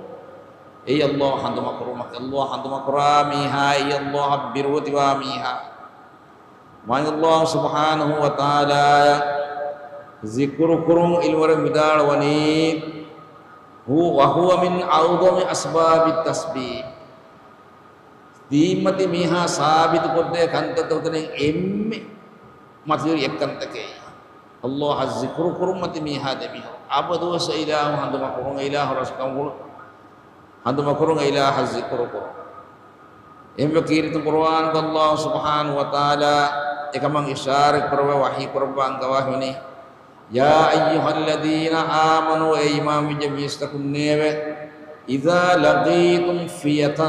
އެއީ ﷲ އަށް ހަނދުމަކުރުމަކީ. ﷲ އަށް ހަނދުމަކުރާ މީހާ، އެއީ ﷲ އަށް ބިރުވެތިވާ މީހާ. މާތް ﷲ ސުބްޙާނަހޫ ވަތަޢާލާއަށް ޒިކުރު ކުރުން އިލްމުވެރިން ވިދާޅުވަނީ، ހު-، وهو من أعظم أسباب التثبيت. ދީންމަތީ މީހާ ސާބިތުކޮށްދޭ ކަންތައްތަކުގެ ތެރެއިން އެންމެ މަތިވެރި އެއްކަންތަކެއް. ﷲ އަށް ޒިކުރު ކުރުން މަތި މީހާ ދެމިހުރި. އަބަދުވެސް އެ އިލާހު ހަނދުމަކުރުން، އެ އިލާހު ރަސްކަންފުޅު ހަނދުމަކުރުން، އެ އިލާހަށް ޒިކުރު ކުރުން. އެހެންވެ ކީރިތި ޤުރުއާނުގަ ﷲ ސުބްޙާނަހޫ ވަތަޢާލާ އެކަމަށް އިޝާރަތް ކުރައްވާ ވަޙީ ކުރައްވާ އަންގަވާ ހިމެނޭ، يا أيها الذين آمنوا، އޭ އީމާންވެއްޖެ މީސްތަކުންނޭވެ، إذا لقيتم فئة،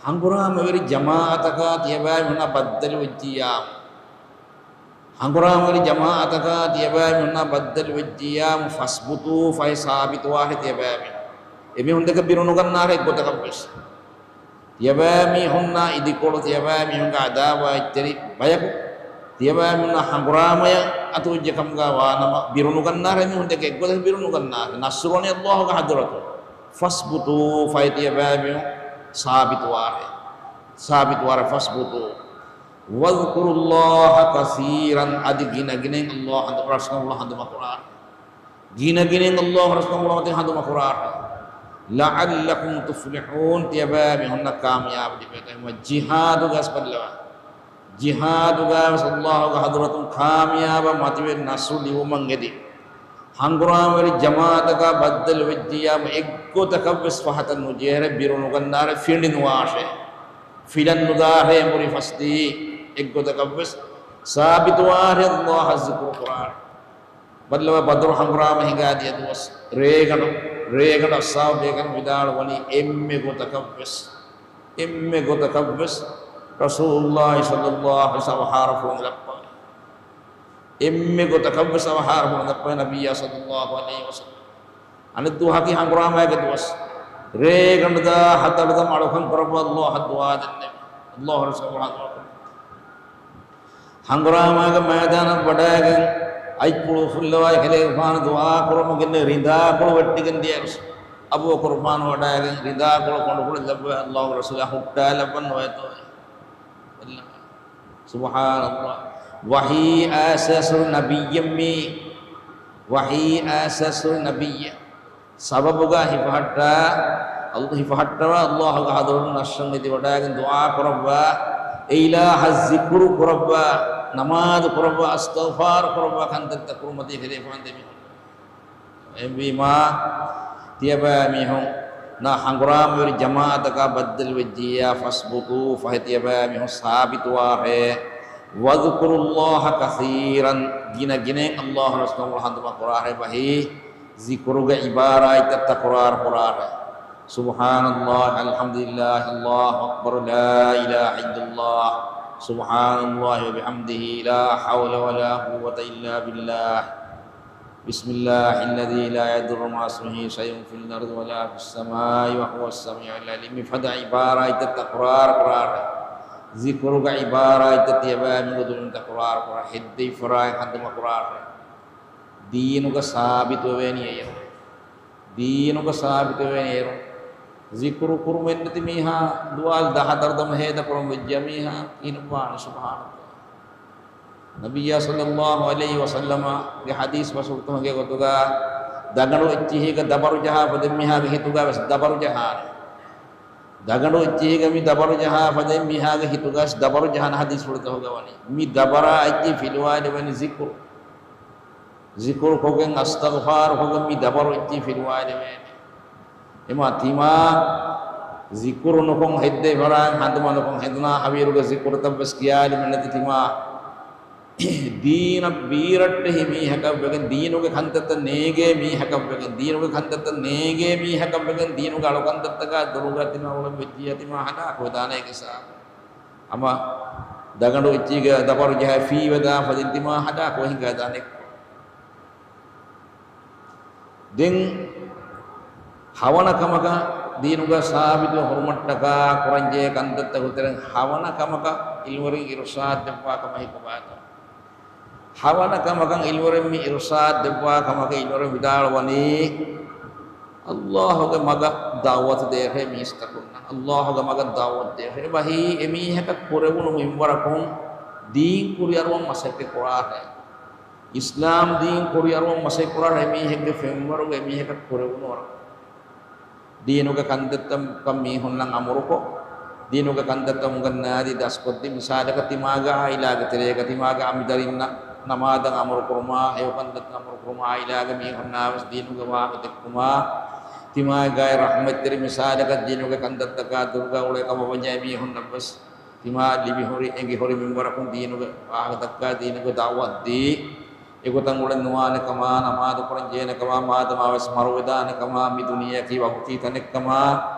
ހަނގުރާމަވެރި ޖަމާޢަތަކާ ތިޔަބައިމީހުންނާ ބައްދަލުވެއްޖިއްޔާމު، ހަނގުރާމަވެރި ޖަމާޢަތަކާ ތިޔަބައިމީހުންނާ ބައްދަލުވެއްޖިއްޔާމު، فاثبتوا، ފަހެ ސާބިތުވާށޭ ތިޔަބައިމީހުން. އެމީހުން ދެކެ ބިރުނުގަންނާށޭ އެއްގޮތަކަށްވެސް. ތިޔަބައިމީހުންނާ އިދިކޮޅު، ތިޔަބައިމީހުންގެ އަދާވާ އެއްތެރި ބަޔަކު، ތިޔަބައިމީހުންނާ ހަނގުރާމަޔަށް އަތުވެއްޖެކަމުގަ ވާނަމަ، ބިރުނުގަންނާށޭ އެމީހުން ދެކެ އެއްގޮތަށް ބިރުނުގަންނާށޭ. ނަޞްރު ވަނީ ﷲ ގެ ޙަޟްރަތުން. فاثبتوا، ފަހެ ތިޔަބައިމީހުން ސާބިތުވާށޭ. ސާބިތުވާށޭ، فاثبتوا. واذكروا الله كثيرا، އަދި ގިނަގިނައިން ﷲ ހަނދު-، ރަސްކަންފުޅު ހަނދުމަކުރާށޭ. ގިނަގިނައިން ﷲ ރަސްކަންފުޅު މަތިން ހަނދުމަކުރާށޭ. لعلكم تفلحون، ތިޔަބައިމީހުންނަށް ކާމިޔާބު ލިބޭތޯ. ޖިހާދުގަސް ބައްލަވާ. ޖިހާދުގަވެސް ﷲ ގެ ޙަޟްރަތުން ކާމިޔާބަށް މަތިވެރި ނަޞްރު ލިބުމަށް އެދި. ހަނގުރާމަވެރި ޖަމާޢަތަކާ ބައްދަލު ވެއްޖިއްޔާމު އެއްގޮތަކަށްވެސް ފަހަތަށް ނުޖެހޭށޭ، ބިރުނުގަންނާށޭ، ފިނޑިނުވާށޭ، ފިލަން ނުދާށޭ އެނބުރި ފަސްދީ. އެއްގޮތަކަށްވެސް ސާބިތުވާށޭ، ﷲ އަށް ޒިކުރު ކުރާށޭ. ބައްލަވާ ބަދުރު ހަނގުރާމަ ހިނގާދިޔަ ދުވަސް. ރޭގަނޑު، ރޭގަނޑު އަޞްޙާބު ބޭކަލުން ވިދާޅުވަނީ އެންމެ ގޮތަކަށްވެސް، އެންމެ ގޮތަކަށްވެސް ރަސޫލުﷲ ޞައްލަﷲ ޢަލައިހި ވަސައްލަމަ އަވަހާރަފުޅު ލައްޕާ. އެންމެ ގޮތަކަށްވެސް އަވަހާރަފުޅު ލައްޕާ ނަބިއްޔާ ޞައްލަﷲ ޢަލައިހި ވަސައްލަމަ. އަނެއް ދުވަހަކީ ހަނގުރާމައިގެ ދުވަސް. ރޭގަނޑު ދާ ހަތަރު ދަމު އަޅުކަން ކުރައްވާ ﷲ އަށް ދުޢާ ދެންނެވި. ﷲ ރަސޫލު ހަނގުރާމަ ހަނގުރާމައިގެ މައިދާނަށް ވަޑައިގެން، އަތްޕުޅު ފުއްލަވާ އެކަލޭގެފާނު ދުޢާ ކުރަމުން ގެންނެވި ރިނދާކޮޅު ވެއްޓިގެން ދިޔައިރު، އަބޫބަކުރުފާނު ވަޑައިގެން ރިނދާކޮޅު ކޮނޑުފުޅަށް ލައްވާ ﷲ ރަސޫލާ ހުއްޓާލައްވަން ނުވަތޯ. ސުބްޙާނަﷲ. ވަޙީ އައިސް އައިސް ނަބިއްޔަށް މީ، ވަޙީ އައިސް އައިސް ނަބިއްޔަށް. ސަބަބުގަ ހިފަހައްޓާ، ހިފަހައްޓަވާ ﷲ ގެ ޙަޟްރަތުން އަށްޝަން އެދި ވަޑައިގެން ދުޢާ ކުރައްވާ، އެ އިލާހަށް ޒިކުރު ކުރައްވާ، ނަމާދު ކުރައްވާ، އަސްތަޣްފާރު ކުރައްވާ ކަންތައްތައް ކުރުމަތީ ފެދޭފާން ދެމި. އެހެންވީމާ، ތިޔަބައިމީހުން ނާ ހަނގުރާމަވެރި ޖަމާޢަތަކާ ބައްދަލު ވެއްޖިއްޔާ، فاثبتوا، ފަހެ ތިޔަބައިމީހުން ސާބިތުވާށޭ. واذكروا الله كثيرا، ގިނަ ގިނައިން ﷲ ރަސްކަންފުޅު ހަނދުމަ ކުރާށޭ. ވަޙީ ޒިކުރުގެ ޢިބާރާތްތައް ތަކުރާރު ކުރާށޭ. سبحان الله، الحمد لله، الله أكبر، لا إله إلا الله، سبحان الله وبحمده، لا حول ولا قوة إلا بالله. بسم الله الذي لا يضر مع اسمه شيء في الأرض ولا في السماء وهو السميع العليم. މިފަދަ ޢިބާރާތްތައް ތަކުރާރު ކުރާށޭ. ޒިކުރުގެ ޢިބާރާތްތައް ތިޔަބައިމީހުންގެ ދުލުން ތަކުރާރު ކުރާށޭ. ހެއްދެވިފަރާތް ހަނދުމަ ކުރާށޭ. ދީނުގަ ސާބިތުވެވޭނީ އޭރު. ދީނުގަ ސާބިތުވެވޭނީ އޭރު. ޒިކުރު ކުރުމެއް ނެތި މީހާ، ދުވާލު ދަހަތަރު ދަމު ހޭދަ ކުރަމުން ވެއްޖިޔާ މީހާ، ކިހިނެއްވާނެ؟ ސުބްޙާނަﷲ. ނަބިއްޔާ ޞައްލަﷲ ޢަލައިހި ވަސައްލަމަގެ ޙަދީޘް ބަސްފުޅުތަކުގެ ގޮތުގަ، ދަގަނޑު އެއްޗިހިގަ ދަބަރު ޖަހާ ފަދައިން މީހާގެ ހިތުގަ ވެސް ދަބަރު ޖަހާނެ. ދަގަނޑު އެއްޗިހިގަ މި ދަބަރު ޖަހާ ފަދައިން މީހާގެ ހިތުގަ ވެސް ދަބަރު ޖަހާނެ ޙަދީޘްފުޅުތަކުގަ ވަނީ. މި ދަބަރާ އެއްޗިހި ފިލުވާލެވޭނީ ޒިކުރު. ޒިކުރު ކޮށްގެން، އަސްތަޣްފާރު ކޮށްގެން މި ދަބަރު އެއްޗިހި ފިލުވާލެވޭނެ. އެމާ ތިމާ ޒިކުރު ނުކޮށް، ހެއްދެވިފަރާތް ހަނދުމަ ނުކޮށް، ހެނދުނާ ހަވީރުގެ ޒިކުރުތައް ވެސް ކިޔާލުމެއް ނެތި ތިމާ ދީނަށް ބީރައްޓެހި މީހަކަށް ވެގެން، ދީނުގެ ކަންތައްތައް ނޭގޭ މީހަކަށް ވެގެން، ދީނުގެ ކަންތައްތައް ނޭގޭ މީހަކަށް ވެގެން، ދީނުގެ އަޅުކަންތައްތަކާ ދުރުގަ ތިމާ އުޅެން ވެއްޖިއްޔާ ތިމާ ހަލާކުވެދާނެ އޭގެ ސަބަބުން. ހަމަ ދަގަނޑު އެއްޗީގަ ދަބަރު ޖަހާ ފީވެދާން ފަދައިން ތިމާ ހަލާކުވެ ހިނގާދާނެ. ދެން ހަވަނަ ކަމަކަށް ދީނުގަ ސާބިތު ހުރުމަށްޓަކާ ކުރަންޖެހޭ ކަންތައްތަކުގެ ތެރެއިން ހަވަނަ ކަމަކަށް އިލްމުވެރިން އިރުޝާދު ދެއްވާ ކަމަށް ހިކުމާތޯ؟ ހަވަނަ ކަމަކަށް އިލްމުވެރިން މި އިރުޝާދު ދެއްވާ ކަމަކަށް އިލްމުވެރިން ވިދާޅުވަނީ، ﷲ ގެ މަގަށް ދަޢުވަތު ދޭށޭ މީސްތަކުންނަށް، ﷲ ގެ މަގަށް ދަޢުވަތު ދޭށޭ. އެބަހީ އެމީހަކަށް ކުރެވުނު މިންވަރަކުން ދީން ކުރިއަރުވަން މަސައްކަތް ކުރާށޭ. އިސްލާމް ދީން ކުރިއަރުވަން މަސައްކަތް ކުރާށޭ އެމީހެއްގެ ފެންވަރުގަ އެމީހަކަށް ކުރެވުނު ވަރަކުން. ދީނުގެ ކަންތައްތައް މީހުންނަށް އަމުރުކޮށް، ދީނުގެ ކަންތައްތައް އުނގަންނާދީ ދަސްކޮށްދީ، މިސާލަކަށް ތިމާގެ އާއިލާގެ ތެރޭގަ ތިމާގެ އަނބިދަރިންނަށް ނަމާދަށް އަމުރުކުރުމާ، ހެޔޮކަންތައްތައް އަމުރުކުރުމާ، އާއިލާގެ މީހުންނާވެސް ދީނުގެ ވާހަކަ ދެއްކުމާ، ތިމާގެ ގާތް ރަޙްމަތްތެރި މިސާލަކަށް ދީނުގެ ކަންތައްތަކާ ދުރުގަ އުޅޭ ކަމަށް ވަންޏާ މީހުންނަށްވެސް ތިމާ ލިބިހުރި، އެނގިހުރި މިންވަރަކުން ދީނުގެ ވާހަކަދައްކާ، ދީނުގެ ދަޢުވަތު ދީ، އެގޮތަށް އުޅެން ނުވާނެ ކަމާ، ނަމާދު ކުރަން ޖެހޭނެ ކަމާ، މާދަމާވެސް މަރުވެދާނެ ކަމާ، މި ދުނިޔެއަކީ ވަގުތީ ތަނެއް ކަމާ،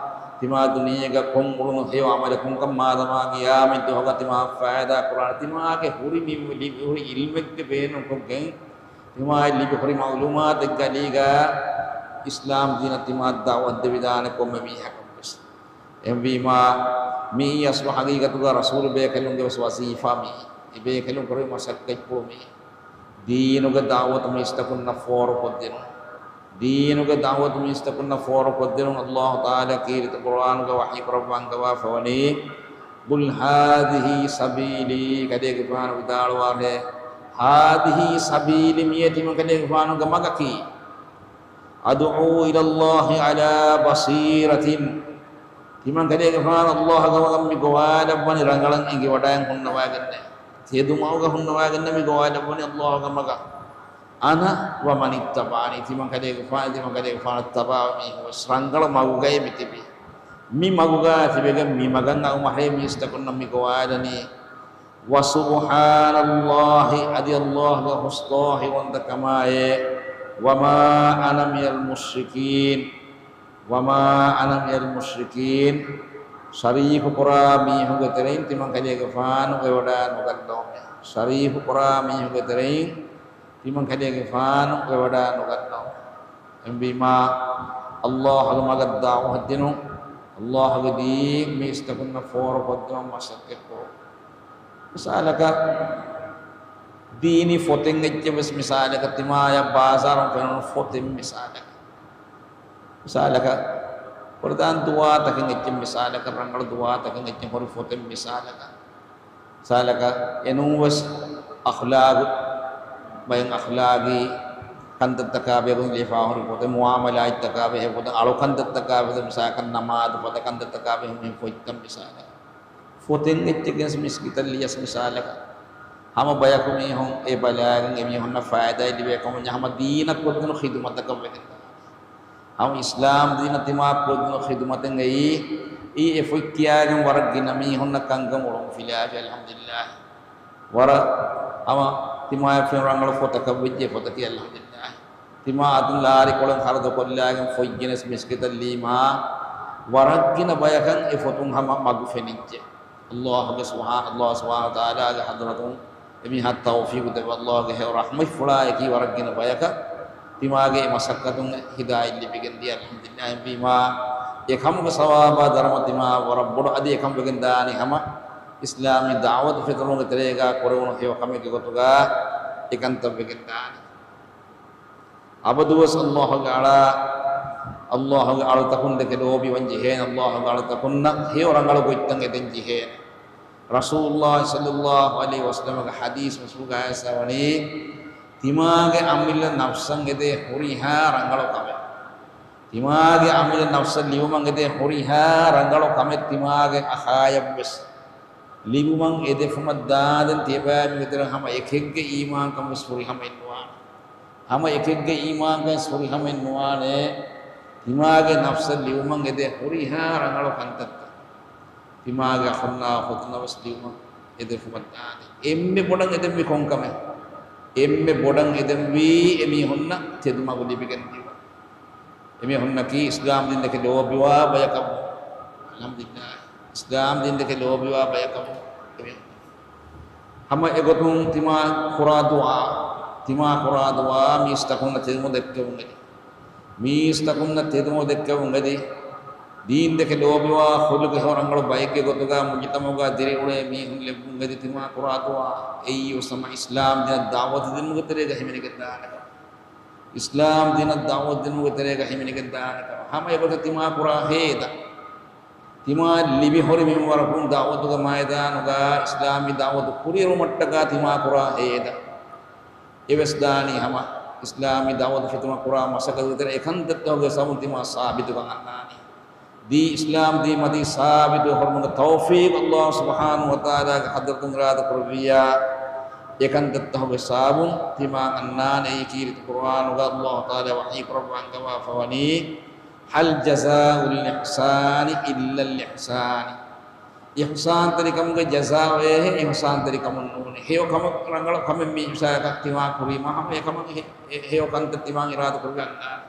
ތިމާ ދުނިޔޭގަ ކޮން އުޅުނު ހެޔޮ ޢަމަލަކުންކަން މާދަމާ ގިޔާމަތް ދުވަހުގަ ތިމާ ފައިދާ ކުރާނެ. ތިމާގެ ހުރި މި ލިބި ހުރި ޢިލްމެއްގެ ބޭނުންކޮށްގެން، ތިމާއަށް ލިބި ހުރި މަޢުލޫމާތެއްގެ އަލީގަ އިސްލާމް ދީނަށް ތިމާ ދަޢުވަތު ދެވިދާނެ ކޮންމެ މީހަކަށްވެސް. އެހެންވީމާ، މިއީ އަސްލު ޙަޤީޤަތުގަ ރަސޫލު ބޭކަލުންގެ ވެސް ވަޒީފާ މިއީ. އެ ބޭކަލުން ކުރެވި މަސައްކަތްޕުޅު މިއީ. ދީނުގެ ދަޢުވަތު މީސްތަކުންނަށް ފޯރުކޮށްދިނުން. ދީނުގެ ދަޢުވަތު މީސްތަކުންނަށް ފޯރުކޮށްދިނުން. ﷲ ތަޢާލާ ކީރިތި ޤުރްއާނުގަ ވަޙީ ކުރައްވާ އަންގަވާފަވަނީ، قل هذه سبيلي، ކަލޭގެފާނު ވިދާޅުވާށޭ، هذه سبيلي، މިއީ ތިމަން ކަލޭގެފާނުގެ މަގަކީ. أدعو إلى الله على بصيرة. ތިމަން ކަލޭގެފާނު ﷲ ގެ މަގަށް މި ގޮވާލައްވަނީ ރަނގަޅަށް އެނގިވަޑައިގެން ހުންނަވައިގެންނޭ. ތެދުމަގުގަ ހުންނަވައިގެންނޭ މި ގޮވާލައްވަނީ ﷲ ގެ މަގަށް. أنا ومن اتبعني. ތިމަން ކަލޭގެފާނު، ތިމަން ކަލޭގެފާނަށް ތަބާވި މީހުން ވެސް ރަނގަޅު މަގުގައޭ މި ތިބީ. މި މަގުގަ ތިބެގެން މި މަގަށް އައުމަށޭ މީސްތަކުންނަށް މި ގޮވާލަނީ. وسبحان الله، އަދި ﷲ ގެ ހުސް ދޯހިވަންތަކަމާއޭ، وما أنا من المشركين، وما أنا من المشركين، ޝަރީކު ކުރާ މީހުންގެ ތެރެއިން ތިމަން ކަލޭގެފާނު ވެވަޑައި ނުގަންނަވަމޭ. ޝަރީކު ކުރާ މީހުންގެ ތެރެއިން ތިމަން ކަލޭގެފާނު ވެވަޑައި ނުގަންނަވަމޭ. އެހެންވީމާ، ﷲ ގެ މަގަށް ދަޢުވަތު ދިނުން، ﷲ ގެ ދީން މީސްތަކުންނަށް ފޯރުކޮށްދިނުން މަސައްކަތްކުރުން. މިސާލަކަށް، ދީނީ ފޮތެއް އެއްޗެއް ވެސް މިސާލަކަށް، ތިމާޔަށް ބާޒާރުން ފެނުނު ފޮތެއް މިސާލަކަށް. މިސާލަކަށް، ފުރަތަމަ ދުޢާތަކެއް އެއްޗެއް މިސާލަކަށް، ރަނގަޅު ދުޢާތަކެއް އެއްޗެއް ހުރި ފޮތެއް މިސާލަކަށް. މިސާލަކަށް، އެނޫންވެސް އަޚްލާގު، ބައެއް އަޚްލާގީ ކަންތައްތަކާ ބެހޭ ގޮތުން ލިޔެފާ ހުރި ފޮތެއް، މުޢާމަލާތްތަކާ ބެހޭ ގޮތުން، އަޅުކަންތައްތަކާ ބެހޭ، މިސާލަކަށް ނަމާދު ފަދަ ކަންތައްތަކާ ބެހޭ ހުރި ފޮތްތައް މިސާލަކަށް. ފޮތެއް އެއްޗެއްގެން މިސްކިތަށް ލިޔަސް މިސާލަކަށް، ހަމަ ބަޔަކު މީހުން އެ ބަލާގެން އެމީހުންނަށް ފައިދާއެއް ލިބޭ ކަމަށް ހަމަ ދީނަށް ކޮށްދިނު ޚިދުމަތަކަށް ވެގެން ދާނެ. ހަމަ އިސްލާމް ދީނަށް ތިމާ ކޮށްދިނު ޚިދުމަތެއް އެއީ، އެ ފޮތް ކިޔާގެން ވަރަށް ގިނަ މީހުންނަށް ކަންކަން އުޅުން ފިލާފި، އަލްޙަމްދުލިއްލާހް. ވަރަށް ހަމަ ތިމާޔަށް ފެނުނު ރަނގަޅު ފޮތަކަށް ވެއްޖެ ފޮތަކީ، އަލްޙަމްދުލިއްލާހް. ތިމާ އަތުން ލާރިކޮޅެއް ޚަރަދުކޮށްލާގެން ފޮތް ގެނެސް މިސްކިތަށް ލީމާ، ވަރަށް ގިނަ ބަޔަކަށް އެ ފޮތުން ހަމަ މަގު ފެނިއްޖެ. ﷲ ގެ ސުބްޙާ-، ﷲ ސުބްޙާނަހޫ ވަތަޢާލާގެ ޙަޟްރަތުން އެމީހާ ތައުފީޤު ދެއްވާ ﷲ ގެ ހެޔޮ ރަޙްމަތްފުޅާއެކީ ވަރަށް ގިނަ ބަޔަކަށް ތިމާގެ އެ މަސައްކަތުން ހިދާޔަތް ލިބިގެން ދިޔަ، އަލްޙަމްދުލިއްލާހް. އެހެންވީމާ، އެކަމުގެ ސަވާބާ ދަރަމަ ތިމާ ވަރަށް ބޮޑު. އަދި އެކަމު ވެގެން ދާނީ ހަމަ އިސްލާމީ ދަޢުވަތު ފެތުރުމުގެ ތެރޭގަ ކުރެވުނު ހެޔޮ ކަމެއްގެ ގޮތުގަ އެކަންތައް ވެގެން ދާނީ. އަބަދުވެސް ﷲ ގެ އަޅާ، ﷲ ގެ އަޅުތަކުން ދެކެ ލޯބިވަން ޖެހޭނެ، ﷲ ގެ އަޅުތަކުންނަށް ހެޔޮ ރަނގަޅު ގޮތްތައް އެދެން ޖެހޭނެ. ރަސޫލުﷲ ޞައްލަﷲު ޢަލައިހި ވަސައްލަމަގެ ޙަދީޘް މަޝްހޫރު ގާތް ވަނީ، ތިމާގެ އަމިއްލަ ނަފްސަށް އެދޭ ހުރިހާ ރަނގަޅު ކަމެއް، ތިމާގެ އަމިއްލަ ނަފްސަށް ލިބުމަށް އެދޭ ހުރިހާ ރަނގަޅު ކަމެއް ތިމާގެ އަޚާޔަށްވެސް ލިބުމަށް އެދެފުމަށް ދާދެން ތިޔަބައިމީހުންގެ ތެރެއިން ހަމަ އެކެއްގެ އީމާންކަން ވެސް ފުރިހަމައެއް ނުވާނެ. ހަމަ އެކެއްގެ އީމާންކަން ވެސް ފުރިހަމައެއް ނުވާނެ. ތިމާގެ ނަފްސަށް ލިބުމަށް އެދޭ ހުރިހާ ރަނގަޅު ކަންތައްތައް ތިމާގެ އަޚުންނާ އުޚުތުންނަށް ވެސް ލިބުމަށް އެދެފުމަށް ދާނެ. އެންމެ ބޮޑަށް އެދެންވީ ކޮން ކަމެއް؟ އެންމެ ބޮޑަށް އެދެންވީ އެމީހުންނަށް ތެދުމަގު ލިބިގެން ދިޔުމަށް. އެމީހުންނަކީ އިސްލާމް ދީން ދެކެ ލޯބިވާ ބަޔަކަށް. އަލްޙަމްދުލިއްލާހް. އިސްލާމް ދީން ދެކެ ލޯބިވާ ބަޔަކަށް. އެމީހުން ހަމަ އެގޮތުން ތިމާ ކުރާ ދުޢާ، ތިމާ ކުރާ ދުޢާ މީސްތަކުންނަށް ތެދުމަގު ދެއްކެވުން އެދި. މީސްތަކުންނަށް ތެދުމަގު ދެއްކެވުން އެދި. ދީންދެކެ ލޯބިވާ ޚުލުޤު ހެޔޮ ރަނގަޅު ބައެއްގެ ގޮތުގަ މުޖުތަމަޢުގަ ދިރިއުޅޭ މީހުން ލެއްވުން އެދި ތިމާ ކުރާ ދުޢާ. އެއީ އޮއްސަމަ އިސްލާމް ދީނަށް ދަޢުވަތު ދިނުމުގެ ތެރޭގަ ހިމެނިގެން ދާނެ ކަމަށް. އިސްލާމް ދީނަށް ދަޢުވަތު ދިނުމުގެ ތެރޭގަ ހިމެނިގެން ދާނެ ކަމަށް. ހަމަ އެގޮތަށް ތިމާ ކުރާ ހޭދަ. ތިމާ ލިބި ހުރި މިންވަރަކުން ދަޢުވަތުގެ މައިދާނުގަ އިސްލާމީ ދަޢުވަތު ކުރިއެރުމަށްޓަކާ ތިމާ ކުރާ ހޭދަ. އެވެސް ދާނީ ހަމަ އިސްލާމީ ދަޢުވަތު ފެތުމަށް ކުރާ މަސައްކަތުގެ ތެރޭ އެކަންތައްތަކުގެ ސަބަބުން ތިމާ ސާބިތުކަން އަންނާނީ. ދީ އިސްލާމް ދީން މަތީ ސާބިތު ހުރުމުގެ ތައުފީޤު ﷲ ސުބްޙާނަހޫ ވަތަޢާލާގެ ޙަޟްރަތުން އިރާދަ ކުރެއްވިއްޔާ، އެކަންތައްތަކުގެ ސަބަބުން ތިމާ އަންނާނެ. އެއީ ކީރިތި ޤުރުއާނުގަ ﷲ ތަޢާލާ ވަޙީ ކުރައްވާ އަންގަވާފަވަނީ، هل جزاء الإحسان إلا الإحسان. އިޙްސާންތެރިކަމުގެ ޖަޒާއެއް ހޭ އިޙްސާންތެރިކަމުން ނޫނޭ. ހެޔޮ ކަމަށް ރަނގަޅު ކަމެއް މީ އިޙްސާނަކަށް ތިމާ ކުރީމާ ހަމަ އެކަމަށް ހެ-، ހެ-، ހެޔޮ ކަންތައް ތިމާ އިރާދަ ކުރުގެ އަންނާނެ.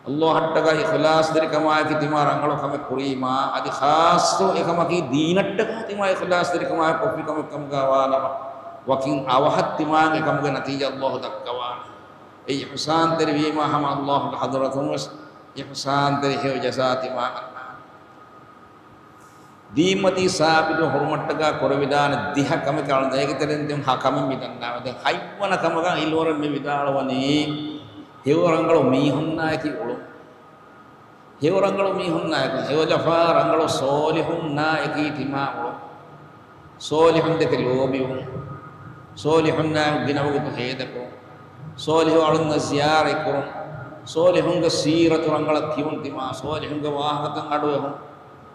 ﷲ އަށްޓަކާ އިޚްލާޞްތެރިކަމާއެކީ ތިމާ ރަނގަޅު ކަމެއް ކުރީމާ، އަދި ޚާއްޞަ އެކަމަކީ ދީނަށްޓަކާ ތިމާ އިޚްލާޞްތެރިކަމާއެކު ކޮށްފި ކަމެއް ކަމުގަ ވާނަމަ، ވަކިން އަވަހަށް ތިމާގެ އެކަމުގެ ނަތީޖާ ﷲ ދައްކަވާނެ. އެ އިޙްސާންތެރިވީމާ ހަމަ ﷲގެ ޙަޟްރަތުން ވެސް އިޙްސާންތެރި ހެޔޮ ޖަޒާ ތިމާ އަންނާނެ. ދީންމަތީ ސާބިތު ހުރުމަށްޓަކާ ކުރެވިދާނެ ދިހަ ކަމެއް އަޅުގަނޑު އޭގެ ތެރެއިން ދެން ހަ ކަމެއް މި ދަންނާނެ. ދެން ހަތްވަނަ ކަމަކަށް އިލްމުވެރިން މި ވިދާޅުވަނީ ހެޔޮ ރަނގަޅު މީހުންނާއެކީ އުޅުން. ހެޔޮ ރަނގަޅު މީހުންނާއެކު، ހެޔޮލަފާ ރަނގަޅު ޞޯލިޙުންނާއެކީ ތިމާ އުޅުން. ޞޯލިޙުންދެކެ ލޯބިވުން. ޞޯލިޙުންނާއެކު ގިނަވަގުތު ހޭދަކުރުން. ޞޯލިޙު އަޅުންނަށް ޒިޔާރަތްކުރުން. ޞޯލިޙުންގެ ސީރަތު ރަނގަޅަށް ކިޔުން ތިމާ. ޞޯލިޙުންގެ ވާހަކަތައް އަޑުއެހުން.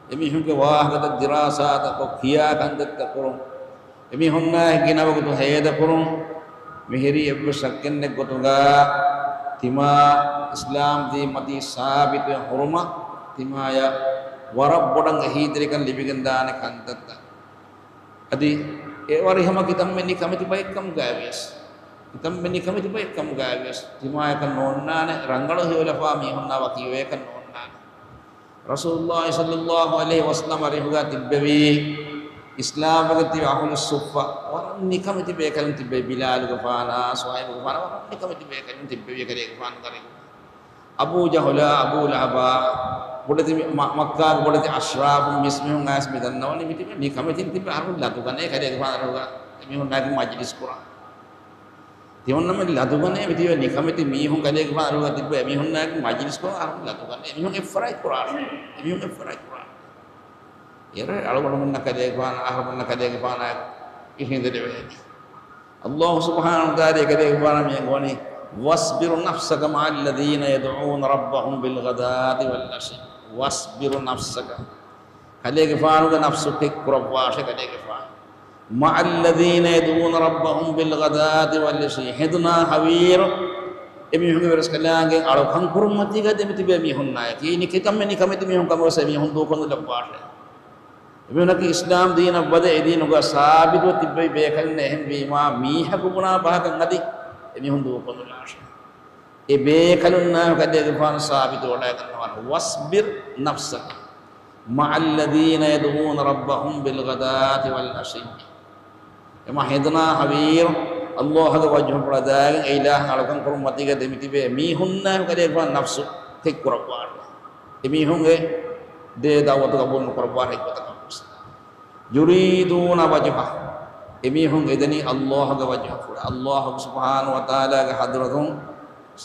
އެމީހުންގެ ވާހަކަތައް ދިރާސާތައް ކޮށް ކިޔާ ކަންތައްތައް ކުރުން. އެމީހުންނާއެކު ގިނަވަގުތު ހޭދަކުރުން. މިހިރީ އެއްވެސް ޝައްކެއްނެތް ގޮތުގަ ތިމާ އިސްލާމް ދީންމަތީ ސާބިތުވެ ހުރުމަށް ތިމާޔަށް ވަރަށް ބޮޑަށް އެހީތެރިކަން ލިބިގެންދާނެ ކަންތައްތައް. އަދި އެވަރި ހަމަ ކިތަންމެ ނިކަމެތި ބައެއްކަމުގައިވިޔަސް، ކިތަންމެ ނިކަމެތި ބައެއްކަމުގައިވިޔަސް ތިމާޔަކަށް ނޯންނާނެ، ރަނގަޅު ހެޔޮލަފާ މީހުންނާ ވަކިވެޔަކަށް ނޯންނާނެ. ރަސޫލުﷲ ޞައްލަﷲ ޢަލައިހި ވަސައްލަމަ އަރިހުގަ ތިއްބެވީ، އިސްލާމްވެގެން ތިބި އަހުލުއްޞުއްފަ ވަރަށް ނިކަމެތި ބޭކަލުން ތިއްބެވި، ބިލާލުގެފާނާ، ސުހައިބުގެފާނާ ވަރަށް ނިކަމެތި ބޭކަލުން ތިއްބެވި ކަލޭގެފާނުގެ އަރިހު. އަބޫ ޖަހުލާ، އަބޫ ލަހަބާ، ބޮޑެތި މި-، މަ-، މައްކާގެ ބޮޑެތި އަޝްރާފު މީސްމީހުން އައިސް މި ދަންނަވަނީ މި ތިބެ ނިކަމެތިން ތިބެ އަހަރު ލަދުގަނޭ ކަލޭގެފާނު އަރިހުގަ އެމީހުންނާއެކު މަޖިލިސް ކުރާ. ތިމަންނަމެން ލަދުގަނޭ މި ތިބެ ނިކަމެތި މީހުން ކަލޭގެފާނު އަރިހުގަ ތިބެ އެމީހުންނާއެކު މަޖިލިސް ކުރާ އަހަރު ލަދުގަނޭ. އެމީހުން އެއްފަރާތް ކުރާ. އެމީހުން އެއްފަރާތް ކުރާ. އޭރު އަޅުގަނޑުމެންނަށް ކަލޭގެފާނު، އަހަރުމެންނަށް ކަލޭގެފާނާއެކު އިށީނދެލެވޭނެ. ﷲ ސުބްޙާނަހޫ ވަތަޢާލާ ކަލޭގެފާނަށް މި އަންގަވަނީ، "واصبر نفسك مع الذين يدعون ربهم بالغداة والعشي." واصبر نفسك. ކަލޭގެފާނުގެ ނަފްސު ޓެކް ކުރައްވާށޭ ކަލޭގެފާނު. "مع الذين يدعون ربهم بالغداة والعشي." ހެނދުނާ ހަވީރު އެމީހުންގެ ވެރިސްކަލާނގެ އަޅުކަން ކުރުން މަތީގަ ދެމިތިބޭ މީހުންނާއެކީ، ކިތަންމެ ނިކަމެތި މީހުން ކަމަށް ވެސް އެމީހުން ދޫކޮށްލައްވާށޭ. އެމީހުންނަކީ އިސްލާމް ދީނަށް ވަދެ އެދީނުގަ ސާބިތު ތިއްބެވި ބޭކަލުންނެއް. އެހެންވީމާ، މީހަކު ބުނާ ބަހަކަށް އަދި އެމީހުން ދޫކޮށްލާށޭ. އެ ބޭކަލުންނާ ކަލޭގެފާނު ސާބިތު ވަޑައިގަންނަވާނެ. "واصبر نفسك مع الذين يدعون ربهم بالغداة والعشي." އެމަ ހެނދުނާ ހަވީރު ﷲ ގެ ވަޖްހު ފުޅަދާގެން އެ އިލާހަށް އަޅުކަން ކުރުން މަތީގަ ދެމިތިބޭ މީހުންނާ ކަލޭގެފާނު ނަފްސު ތެއް ކުރައްވާނެ. އެމީހުންގެ ދޭ ދަޢުވަތު ޤަބޫލު ނުކުރައްވާ ހެއްގޮތަކަށް ވެސް. يريدون وجهه. އެމީހުން އެދެނީ ﷲ ގެ ވަޖްހަފުޅަށް. ﷲ ސުބްޙާނަހޫ ވަތަޢާލާގެ ޙަޟްރަތުން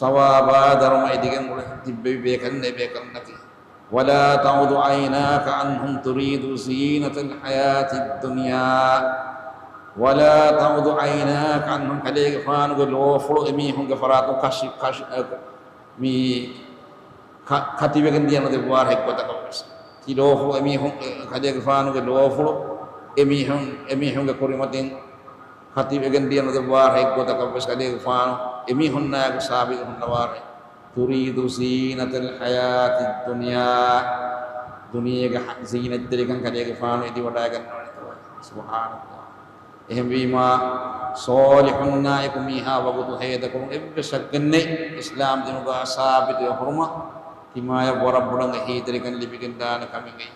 ސަވާބާ ދަރުމަ އެދިގެން އުޅެ ތިއްބެވި ބޭކަލުން އެ ބޭކަލުންނަކީ. ولا تعد عيناك عنهم تريد زينة الحياة الدنيا. ولا تعد عيناك عنهم. ކަލޭގެފާނުގެ ލޯފުޅު އެމީހުންގެ ފަރާތުން ކަށި، ކަށި، މި ކަ-، ކަތިވެގެން ދިޔަ ނުދެއްވާ ހެއްގޮތަކަށް ވެސް. ތި ލޯފުޅު އެމީހުން، އެ، ކަލޭގެފާނުގެ ލޯފުޅު އެމީހުން، އެމީހުންގެ ކުރިމަތިން ކަތިވެގެން ދިޔަ ނުދެއްވާ ހެއްގޮތަކަށް ވެސް ކަލޭގެފާނު އެމީހުންނާއެކު ސާބިތު ހުންނަވާށޭ. تريد زينة الحياة الدنيا. ދުނިޔޭގެ ހަ-، ޒީނަތްތެރިކަން ކަލޭގެފާނު އެދިވަޑައިގަންނަވަނީ. ސުބްޙާނަﷲ. އެހެންވީމާ، ޞޯލިޙުންނާއެކު މީހާ ވަގުތު ހޭދަކުރުން އެއްވެސް ޝައްކެއް ނެތް، އިސްލާމް ދީނުގަ ސާބިތުވެ ހުރުމަށް ތިމާޔަށް ވަރަށް ބޮޑަށް އެހީތެރިކަން ލިބިގެންދާނެ ކަމެއް އެއީ.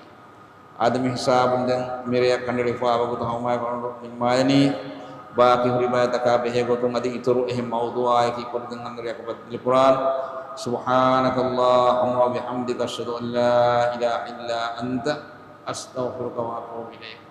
އާދަމީ ހިސާބުން ދެން މިރެޔަށް ކަނޑައެޅިފައި ވަގުތު ހަމަވައިގަނޑު ނިންމާލަނީ، ބާކީ ހުރި ބަޔަކަށް ބެހޭ ގޮތުން އަދި އިތުރު އެހެން މައުޟޫޢާއެކީ ކުރިން ދެން އަންނަ ރެޔަކު ބައްދަލުކުރާން. سبحانك اللهم وبحمدك، أشهد أن لا إله إلا أنت، أستغفرك وأتوب إليك.